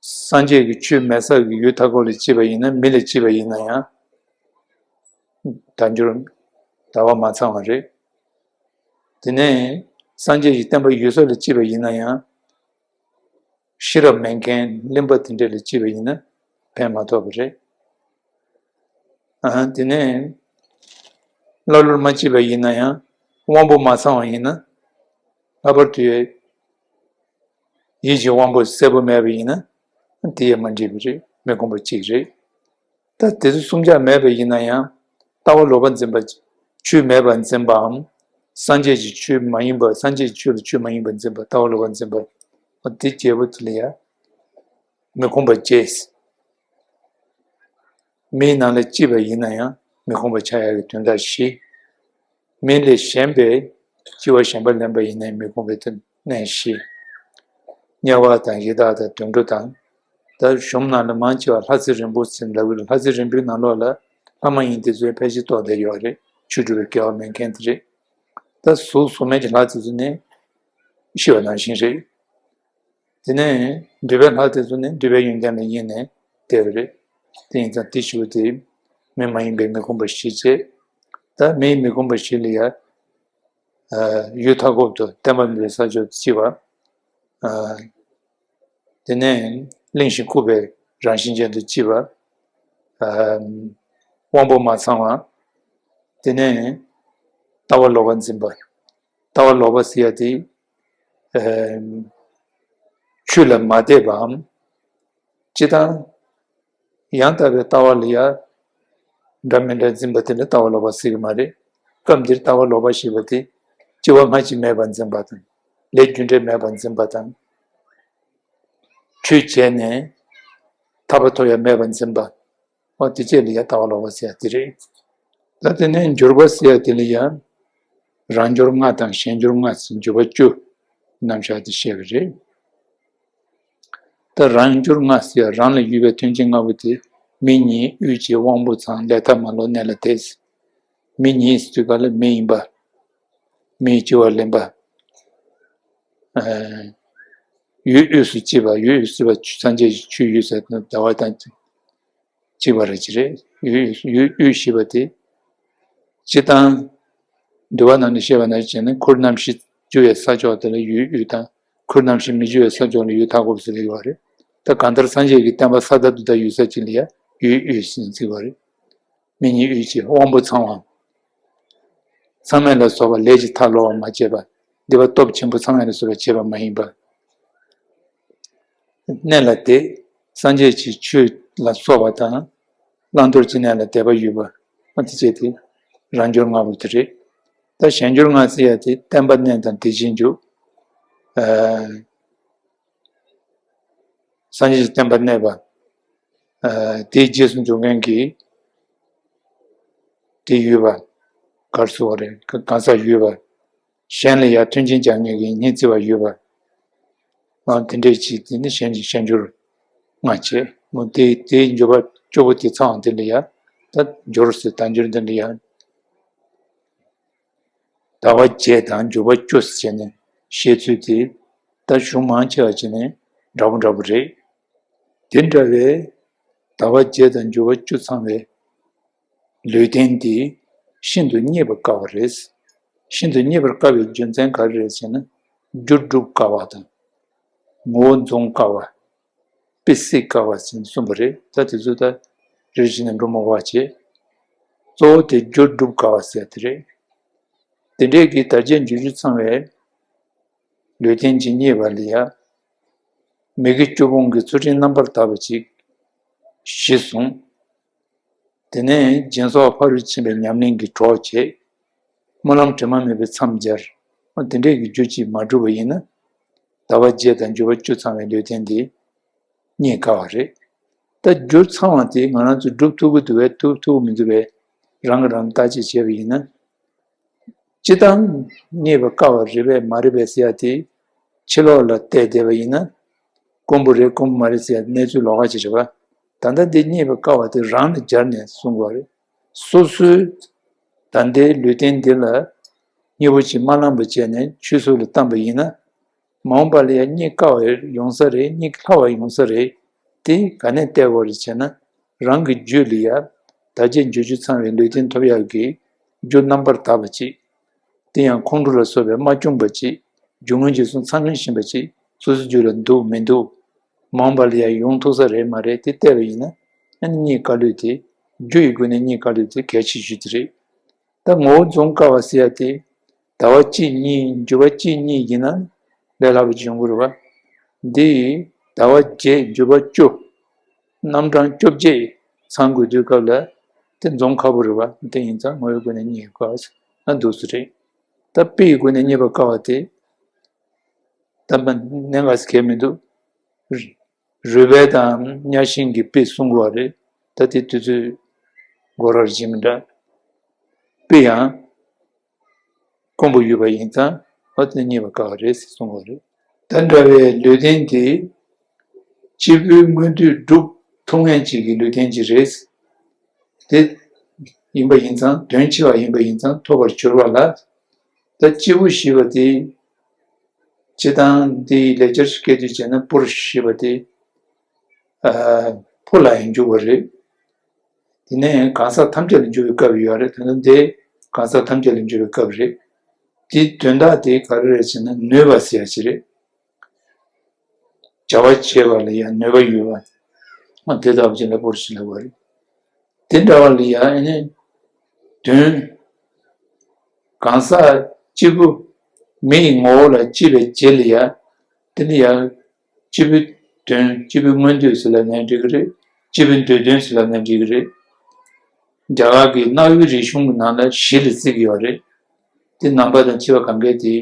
སངས་རྒྱས་ཀྱི་ཆོས་མེད་ས་ཀྱི་ཡུལ་མཐའ་འཁོབ་ལ་སྐྱེས་པ་ཡིན་ན། མི་ལ་སྐྱེས་པ་ཡིན་ན་ཡང་། བརྡ་སྦྱོར་ལྟ་བ་མ་ཚང་བ་རེད། དེ་ནས་སངས་རྒྱས་ཀྱི་བསྟན་པ་ཡོད་ས་ལ་སྐྱེས་པ་ཡིན་ན་ཡང་། ཤེས་རབ་མེད་མཁན་གླེན་པ་དེ་འདྲ་ལ་སྐྱེས་པ་ཡིན་ན་ཕན་མ་ཐོགས་པ་རེད། ཨ། དེ་ནས་ཀླ་ཀློར་མ་སྐྱེས་པ་ཡིན་ན་ཡང་། དབང་པོ་མ་ཚང་བ་ཡིན་ན། ལྷག་པར་དུ་ཡིད་ཀྱི་དབང་པོ་གསལ་པོ་མེད་པ་ཡིན་ན། དེ་ཡང་མ་འགྲིག་པ་རེད། མི་ཁོམ་པ་གཅིག་རེད། ད་དེ་ཚོ་གསུམ་ཆ་མེད་པ་ཡིན་ན་ཡང་། ལྟ་བ་ལོག་པར་འཛིན་པ། ཆོས་མེད་པར་འཛིན་པའམ། སངས་རྒྱས་ཀྱི་ཆོས་མ་ཡིན་པ། སངས་རྒྱས་ཀྱི་ཆོས་ལ་ཆོས་མ་ཡིན་པར་འཛིན་པ། ལྟ་བ་ལོག་པར་འཛིན་པ། འོ་དེ་བརྒྱད་པོ་དེ་ལ་ཡང་མི་ཁོམ་པ་བརྒྱད། མིའི་ནང་ལ་སྐྱེས་པ་ཡིན་ན་ཡང་མི་ཁོམ་པ་ཆགས་ཡག་གི་དོན་དག་བཞི། མི་ལས་གཞན་པའི་སྐྱེ་བ་གཞན་པ་ལེན་པ་ཡིན་ན་མི་ཁོམ་པའི་དོན་གནས་བཞི། དམྱལ་བ་དང་ཡི་དྭགས་དང་དུད་འགྲོ་དང་། ད་གཞུང་ནང་ལ་མང་ཆེ་བ་ལྷ་རྫས་རིང་པོ་ཟེར་ལབ་ཀྱི་རེད། ལྷ་རྫས་རིང་པོའི་ནང་ལོགས་ལ་ལྷ་མ་ཡིན་དེ་ཚོའི་ཕལ་ཆེར་གཏོགས་བསྡད་ཡོད་རེད། ཆོས་སྒྲུབ་པའི་སྐལ་བ་མེད་མཁན་དེ་རེད། ད་གཟུགས་གཟུགས་མེད་ཀྱི་ལྷ་དེ་ཚོ་ནི་ཤི་བ་ནང་བཞིན་རེད། དེ་ནས་འདོད་པའི་ལྷ་དེ་ཚོ་ནི་འདོད་པའི་ཡོན་ཏན་ལ་གཡེངས་ནས་བསྡད་པ་རེད། དེ་ཡིན་ཙང་དེ་ཞུ་བ་དེ་མི་མ་ཡིན་པའི་མི་ཁོམ་པ་བཞི་བྱས། ད་མིའི་མི་ཁོམ་པ་བཞི་ལ་ཡ། ཨ། ཡུལ་མཐའ་འཁོབ་ཏུ་བསྟན་པ་མེད་པའི་ས་ཕྱོགས་སུ་སྐྱེ་བ། ཨ། དེ་ནས་གླེན་ཞིང་ལྐུགས་པའི་རང་བཞིན་ཅན་དུ་སྐྱེ་བ། ཨ། དབང་པོ་མ་ཚང་བ། དེ་ནས་ལྟ་བ་ལོག་པར་འཛིན་པ། ལྟ་བ་ལོག་པ་ཟེར་ཡ་དེ། ཨ། ཆོས་ལ་མ་དད་པའམ། སྤྱིར་བཏང་ཡང་དག་པའི་ལྟ་བ་ལ་ཡ་འདྲ་མི་འདྲ་འཛིན་པ་དེ་ལ་ལྟ་བ་ལོག་པ་ཟེར་གྱི་མ་རེད། སྐབས་འདིར་ལྟ་བ་ལོག་པ་ཞེས་པ་དེ་སྐྱེ་བ་སྔ་ཕྱི་མེད་པར་འཛིན་པ་དང་། ལས་རྒྱུ་འབྲས་མེད་པར་འཛིན་པ་དང་། ཆོས་བྱས་ནས་ཐར་པ་ཐོབ་ཡ་མེད་པར་འཛིན་པ། འོ་དེ་བཅས་ལ་ཡ་ལྟ་བ་ལོག་པ་ཟེར་ཡ་དེ་རེད། ད་དེ་ནས་འགྱུར་བ་ཟེར་ཡ་དེ་ལ་ཡ། རང་འགྱུར་ལྔ་དང་གཞན་འགྱུར་ལྔ་ཟེར་འགྱུར་བ་བཅུ་རྣམ་གཞག་དེ་བཤད་པ་རེད། ད་རང་འགྱུར་ལྔ་ཟེར་ཡ་རང་ལ་ཡོད་པའི་མཐུན་རྐྱེན་ལྔ་པོ་དེ། མི་ཉིད། དབུས་སྐྱེས། དབང་པོ་ཚང་། ལས་ཐ་མ་ལོག་གནས་ལ་དད། མི་ཉིད་ཟེར་དུས་སྐབས་ལ་མི་ཡིན་པ། མིའི་སྐྱེ་བ་ལེན་པ། ཨ། ཡུལ་དབུས་སུ་སྐྱེས་པ། ཡུལ་དབུས་སུ་སྐྱེས་པ་སངས་རྒྱས་ཀྱི་ཆོས་ཡོད་ས་དང་ཟླ་བ་དང་གཅིག་པ་རེད་ཅི་རེད། ཡུལ་ཡུལ་དབུས་ཞེས་པ་དེ། སྤྱིར་བཏང་། འདུལ་བ་ནང་དུ་བཤད་པ་ནང་བཞིན་ནི་ཁུར་རྣམ་བཞི་རྒྱུ་བའི་ས་ཕྱོགས་དེ་ལ་ཡུལ་དབུས་དང་། ཁུར་རྣམ་བཞི་མི་རྒྱུ་བའི་ས་ཕྱོགས་ལ་ཡུལ་མཐའ་འཁོབ་ཟེར་གྱི་ཡོད་རེད། ད་གང་ལྟར་སངས་རྒྱས་ཀྱི་བསྟན་པ་ས་མཐའ་དུ་དར་ཡུལ་ས་གཅིག་ལ་ཡང་ཡུལ་དབུས་ཟེར་ནས་བརྩི་བ་རེད། མི་གཉིས་དབུས་ཀྱི་དབང་པོ་ཚང་བའམ། མཚམས་མེད་ལ་སོགས་པ་ལས་ཀྱི་མཐའ་ལོག་པར་མ་བྱས་པ། སྡིག་པ་སྟོབས་ཆེན་པོ་མཚམས་མེད་ལ་སོགས་པ་བྱས་པ་མ་ཡིན་པ། གནས་ལ་དད། སངས་རྒྱས་ཀྱི་ཆོས་ལ་སོགས་པ་དང་། བླང་དོར་གྱི་གནས་ལ་དད་པ་ཡོད་པ། འོ་དེ་བྱས་ཏེ། རང་འབྱོར་ལྔ་པོ་དེ་རེད། ད་གཞན་འབྱོར་ལྔ་ཟེར་ཡ་དེ་བསྟན་པ་གནས་དང་དེ་བཞིན་འཇུག་ཨ། སངས་རྒྱས་ཀྱི་བསྟན་པ་གནས་པ། ཨ། དེའི་རྗེས་སུ་འཇུག་མཁན་གྱི། དེ་ཡོད་པ། ག་རེ་ཟེར་དགོས་རེད། ག- གང་ཟག་ཡོད་པ། གཞན་ལ་ཡང་མཐུན་རྐྱེན་སྦྱར་མཁན་གྱི་སྙིང་བརྩེ་བ་ཡོད་པ། ཨ། དེ་འདྲས་ཅིག་དེ་ནི་གཞན་གྱི་གཞན་འབྱོར་ལྔ་བྱས། མོ་དེ་དེའི་འབྱོར་པ་བཅུ་པོ་དེ་ཚང་བ་དེ་ལ་ཡང་། ད་འབྱོར་ཟེར་དང་འབྱོར་འདི་ལ་ཡང་། ཟླ་བ་བརྒྱད་དང་འབྱོར་པ་བཅུ་ཟེར་བྱས་ནས་བཤད་ཚུལ་དེ། ད་གཞུང་མང་ཆེ་བ་བྱས་ནས་འདྲ་པོ་འདྲ་པོ་རེད། དེ་འདྲ་བའི་ཟླ་བ་བརྒྱད་དང་འབྱོར་པ་བཅུ་ཚང་བའི་ལུས་རྟེན་འདི་ཤིན་ཏུ་རྙེད་པར་དཀའ་བ་རེད། ཤིན་ཏུ་རྙེད་པར་དཀའ་བའི་རྒྱུ་མཚན་ག་རེ་རེད་ཟེར་ན། རྒྱུ་སྒྲུབ་དཀའ་བ་དང་། ངོ་བོ་འཛོམས་དཀའ་བ། དཔེ་སྲིད་དཀའ་བ་ཟེར་གསུངས་པ་རེད། ད་དེ་ཚོ་ད་རེ་རེ་བྱས་ནས་འགྲོ་མ་དགོས་པ་བྱས། གཙོ་བོ་དེ་རྒྱུ་སྒྲུབ་དཀའ་བ་ཟེར་དེ་རེད། དེ་འདྲས་ཀྱི་དར་རྒྱས་འབྱོར་བཅུ་ཚང་བའི་ལུས་རྟེན་གྱི་རྙེད་པ་ལ་ཡང་། མི་དགེ་བཅུ་སྤོང་གི་ཚུལ་ཁྲིམས་རྣམ་པར་དག་པ་ཅིག་གཞི་བཟུང་། དེ་ནས་སྦྱིན་སོགས་ཕ་རོལ་ཕྱིན་པའི་ཉམས་ལེན་གྱི་གྲོགས་བྱེད། སྨོན་ལམ་དྲི་མ་མེད་པའི་མཚམས་སྦྱར། འོ་དེ་འདྲས་ཀྱི་རྒྱུ་ཅིག་མ་བསྒྲུབས་པ་ཡིན་ན། ཟླ་བ་བརྒྱད་དང་འབྱོར་པ་བཅུ་ཚང་བའི་ལུས་རྟེན་འདི་རྙེད་དཀའ་བ་རེད། ད་རྒྱུ་ཚང་བ་དེ་ང་རང་ཚོས་སྒྲུབ་ཐུབ་ཀྱི་འདུག་པས་ཐུབ་ཐུབ་ཀྱི་མི་འདུག་པས། རང་གིས་རང་བརྟག་དཔྱད་བྱས་པ་ཡིན་ན། སྤྱིར་བཏང་རྙེད་པར་དཀའ་བ་རེད་པས་མ་རེད་པས་ཟེར་ཡ་དེ། ཕྱི་ལོགས་ལ་བལྟས་བསྡད་པ་ཡིན་ན། དཀོན་པོ་རེད་དཀོན་པོ་མ་རེད་ཟེར་ཡ་གནས་ཚུལ་ལོགས་ཀ་ཅིག་རེད་པ། ད་ལྟ་འདི་རྙེད་པར་དཀའ་བ་དེ་རང་ལ་སྦྱར་ནས་གསུང་དགོས་རེད། སོ་སོའི་ད་ལྟའི་ལུས་རྟེན་འདི་ལ་མཉེས་པོ་ཅིག་མ་བླངས་པ་བྱས་ནས་ཆུད་ཟོས་ལ་བཏང་པ་ཡིན་ན། མ་འོངས་པ་ལ་ཡང་རྙེད་དཀའ་བ་ཡོང་ས་རེད། རྙེད་སླ་བ་ཡོང་ས་རེད། དེ་ག་ནས་བལྟས་དགོས་རེད་བྱས་ན། རང་གི་རྒྱུད་ལ་ཡང་དར་རྒྱས་འབྱོར་བཅུ་ཚང་བའི་ལུས་རྟེན་ཐོབ་ཡག་གི་རྒྱུ་རྣམ་པར་དག་པ་ཅིག་དེ་ཡང་ཁོང་ཁྲོ་ལ་སོགས་པས་མ་བཅུངས་པ་ཅིག་རྒྱུ་སྔོན་ཇི་བཞིན་ཚང་ངེས་བཞིན་པ་ཅིག་སོ་སོའི་རྒྱུད་ལ་འདུག་མི་འདུག་མ་འོངས་པ་ལ་ཡང་ཡོང་ཐུབ་ས་རེད་མ་རེད་དེ་བལྟས་པ་ཡིན་ན། ཨ་ནི་རྙེད་དཀའ་ལུགས་དེ། རྒྱུ་ཡི་སྒོ་ནས་རྙེད་དཀའ་ལུགས་དེ་གལ་ཆེ་ཤོས་དེ་རེད། ད་ངོ་བོ་འཛོམས་དཀའ་བ་ཟེར་ཡ་དེ། ཟླ་བ་གཅིག་གཉིས་འབྱོར་པ་གཅིག་གཉིས་ཡིན་ན་ལས་སླ་པོ་ཅིག་ཡོང་གི་རེད་པ། འདི་ཟླ་བ་བརྒྱད་འབྱོར་པ་བཅུ། རྣམ་གྲངས་བཅོ་བརྒྱད་ཚང་དགོས་དུས་སྐབས་ལ་དེ་འཛོམས་ཁག་པོ་རེད་པ། དེ་ཡིན་ཙང་ངོ་བོའི་སྒོ་ནས་རྙེད་དཀའ་བ་ཟེར་ན་འདུག་སེ་རེད། ད་དཔེ་ཡི་སྒོ་ནས་རྙེད་པར་དཀའ་བ་དེ། ད་མ་གནད་འགག་ཟེར་གལ་མི་འདུག་རུས་སྦལ་དང་གཉའ་ཤིང་གི་དཔེ་གསུང་དགོས་པ་རེད། ད་དེ་དུས་ཚོད་འགོར་བར་བྱེད་མི་འདྲ། དཔེ་ཡང་དཀོན་པོ་ཡོད་པ་ཡིན་ཙང་འོ་དེ་རྙེད་པར་དཀའ་བ་རེད་ཟེར་གསུང་དགོས་པ་རེད། ད་འདྲ་བའི་ལུས་རྟེན་དེ་སྐྱེས་བུའི་མངོན་འདོད་སྒྲུབ་ཐུབ་མཁན་ཅིག་གི་ལུས་རྟེན་ཅིག་རེད། དེ་ཡིན་པ་ཡིན་ཙང་དོན་ཆེ་བ་ཡིན་པ་ཡིན་ཙང་ཐོབ་པར་གྱུར་པ་ལ། ད་སྐྱེས་བུ་ཞེས་པ་དེ། སྤྱིར་བཏང་འདི་ལེགས་སྦྱར་སྐད་དུ་བྱས་ན་པུ་རུ་ཤ་ཞེས་པ་དེ། ཨ། ཕོ་ལ་ཡང་འཇུག་པ་རེད། དེ་ནས་གང་ཟག་ཐམས་ཅད་ལ་འཇུག་པའི་སྐབས་ཡོད་རེད། དོན་དུ་འདི་གང་ཟག་ཐམས་ཅད་ལ་འཇུག་པའི་སྐབས་རེད། དེའི་དོན་དག་དེ་ག་རེ་རེད་ཟེར་ན་ནུས་པ་ཟེར་ཡ་ཞིག་རེད། བྱ་བ་བྱེད་པ་ལ་ཡང་ནུས་པ་ཡོད་པ། དེ་ལྟ་བུ་ཅིག་ལ་པུ་རུ་ཤ་ལབ་པ་རེད། དེ་འདྲ་བ་ལ་ཡང་ཨ་ནི་དོན། གང་ཟག་སྐྱེས་བུ་མི་ཡི་ངོ་བོ་ལ་སྐྱེས་པའི་རྗེས་ལ་ཡང་དེ་ནི་ཡང་སྐྱེས་བུའི་དོན་སྐྱེས་བུའི་མངོན་འདོད་ཟེར་ལབ་ན་འགྲིག་གི་རེད། སྐྱེས་བུའི་འདོད་དོན་ཟེར་ལབ་ན་འགྲིག་གི་རེད། རྒྱ་གར་གྱི་གནའ་བོའི་རིག་གཞུང་གི་ནང་ལ་གཞི་ལ་བརྩི་གི་ཡོད་རེད། དེ་ནང་པ་དང་ཕྱི་པ་གང་གས་དེ།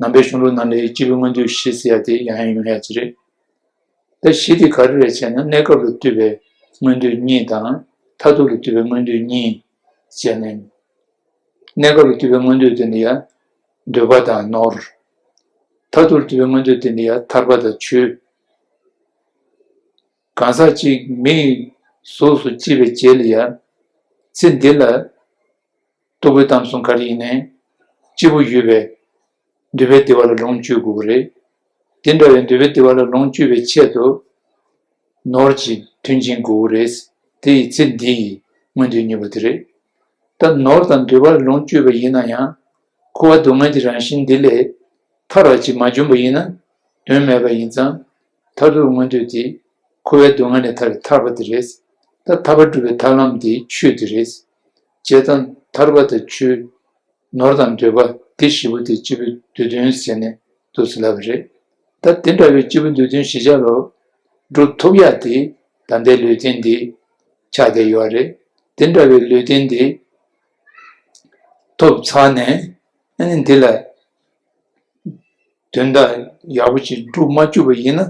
ནང་པའི་གཞུང་ལུགས་ནང་ལ་སྐྱེས་བུའི་མངོན་འདོད་གཞི་ཟེར་ཡ་དེ་ཡང་ཡང་ཡོང་ཡ་ཅིག་རེད། ད་གཞི་དེ་ག་རེ་རེད་ཟེར་ན་གནས་སྐབས་ལ་ལྟོས་པའི་མངོན་འདོད་གཉིས་དང་མཐར་ཐུག་ལ་ལྟོས་པའི་མངོན་འདོད་གཉིས་ཟེར་ནས། གནས་སྐབས་ལ་ལྟོས་པའི་མངོན་འདོད་དེ་ནི་ཡང་འདོད་པ་དང་ནོར། མཐར་ཐུག་ལ་ལྟོས་པའི་མངོན་འདོད་དེ་ནི་ཡང་ཐར་པ་དང་ཆོས། གང་ཟག་གཅིག་མིའི་གཟུགས་སུ་སྐྱེས་པའི་རྗེས་ལ་ཡང་ཚེ་འདི་ལ། རྟོགས་པའི་གཏམ་གསུམ་ག་རེ་ཡིན་ནའི། སྐྱེས་བུ་ཡོད་པས། འདོད་པའི་བདེ་བ་ལ་ལོངས་སྤྱོད་དགོས་པ་རེད། དེ་འདྲ་བའི་འདོད་པའི་བདེ་བ་ལ་ལོངས་སྤྱོད་པའི་ཆེད་དུ། ནོར་གྱི་མཐུན་རྐྱེན་དགོས་པ་རེད། དེ་ཡི་ཚེ་འདི་ཡི་མངོན་འདོད་གཉིས་པོ་དེ་རེད། ད་ནོར་དང་འདོད་པ་ལ་ལོངས་སྤྱོད་པ་ཡིན་ན་ཡང་། འཁོར་བ་སྡུག་བསྔལ་གྱི་རང་བཞིན་འདི་ལས་ཐར་བ་ཅིག་མ་བྱུང་བ་ཡིན་ན། དོན་མེད་པ་ཡིན་ཙང་། མཐར་ཐུག་མངོན་འདོད་དེ་འཁོར་བའི་སྡུག་བསྔལ་ལས་ཐར་བའི་ཐར་པ་དེ་རེད། ད་ཐར་པ་སྒྲུབ་པའི་ཐར་ལམ་དེ་ཆོས་དེ་རེད། བྱས་ཙང་ཐར་པ་དང་ཆོས། ནོར་དང་འདོད་པ་འདི་བཞི་པོ་དེ་སྐྱེས་བུའི་འདོད་དོན་ཟེར་ནས་འདུག་སེ་ལབ་པ་རེད། ད་དེ་འདྲ་བའི་སྐྱེས་བུ་འདོད་དོན་བཞི་ཆ་ལོ། སྒྲུབ་ཐུབ་ཡག་དེ་ད་ལྟའི་ལུས་རྟེན་འདི་ཆགས་བསྡད་ཡོད་རེད། དེ་འདྲ་བའི་ལུས་རྟེན་འདི་ཐོབ་ཚར་ནས། ཨ་ནི་འདི་ལ་དོན་དག་ཡག་པོ་ཅིག་སྒྲུབ་མ་བཅུག་པ་ཡིན་ན།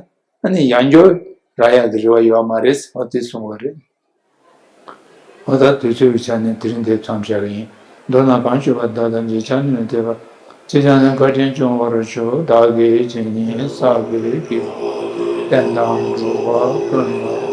ཨ་ནི་ཡང་བསྐྱར་རག་ཡག་གི་རེ་བ་ཡོད་མ་རེད། འོ་དེ་གསུངས་པ་རེད། འོ་ད་དུས་ཚོད་ཀྱི་ཆ་ནས་དེ་རིང་འདིར་མཚམས་བཞག་གི་ཡིན། མདོར་ན་གང་ཞུས་པ་དག་ཐམས་ཅད་ཆ་མཉམ་ལ་ཐེབས་པ། ཅི་བྱ་ན་བཀའ་དྲིན་སྐྱོང་བར་ཤོག། བདག་གིས་ཇི་སྙེད་བསགས་པའི་དགེ་བ་བརྟན་དང་འགྲོ་བ་ཀུན་ལ།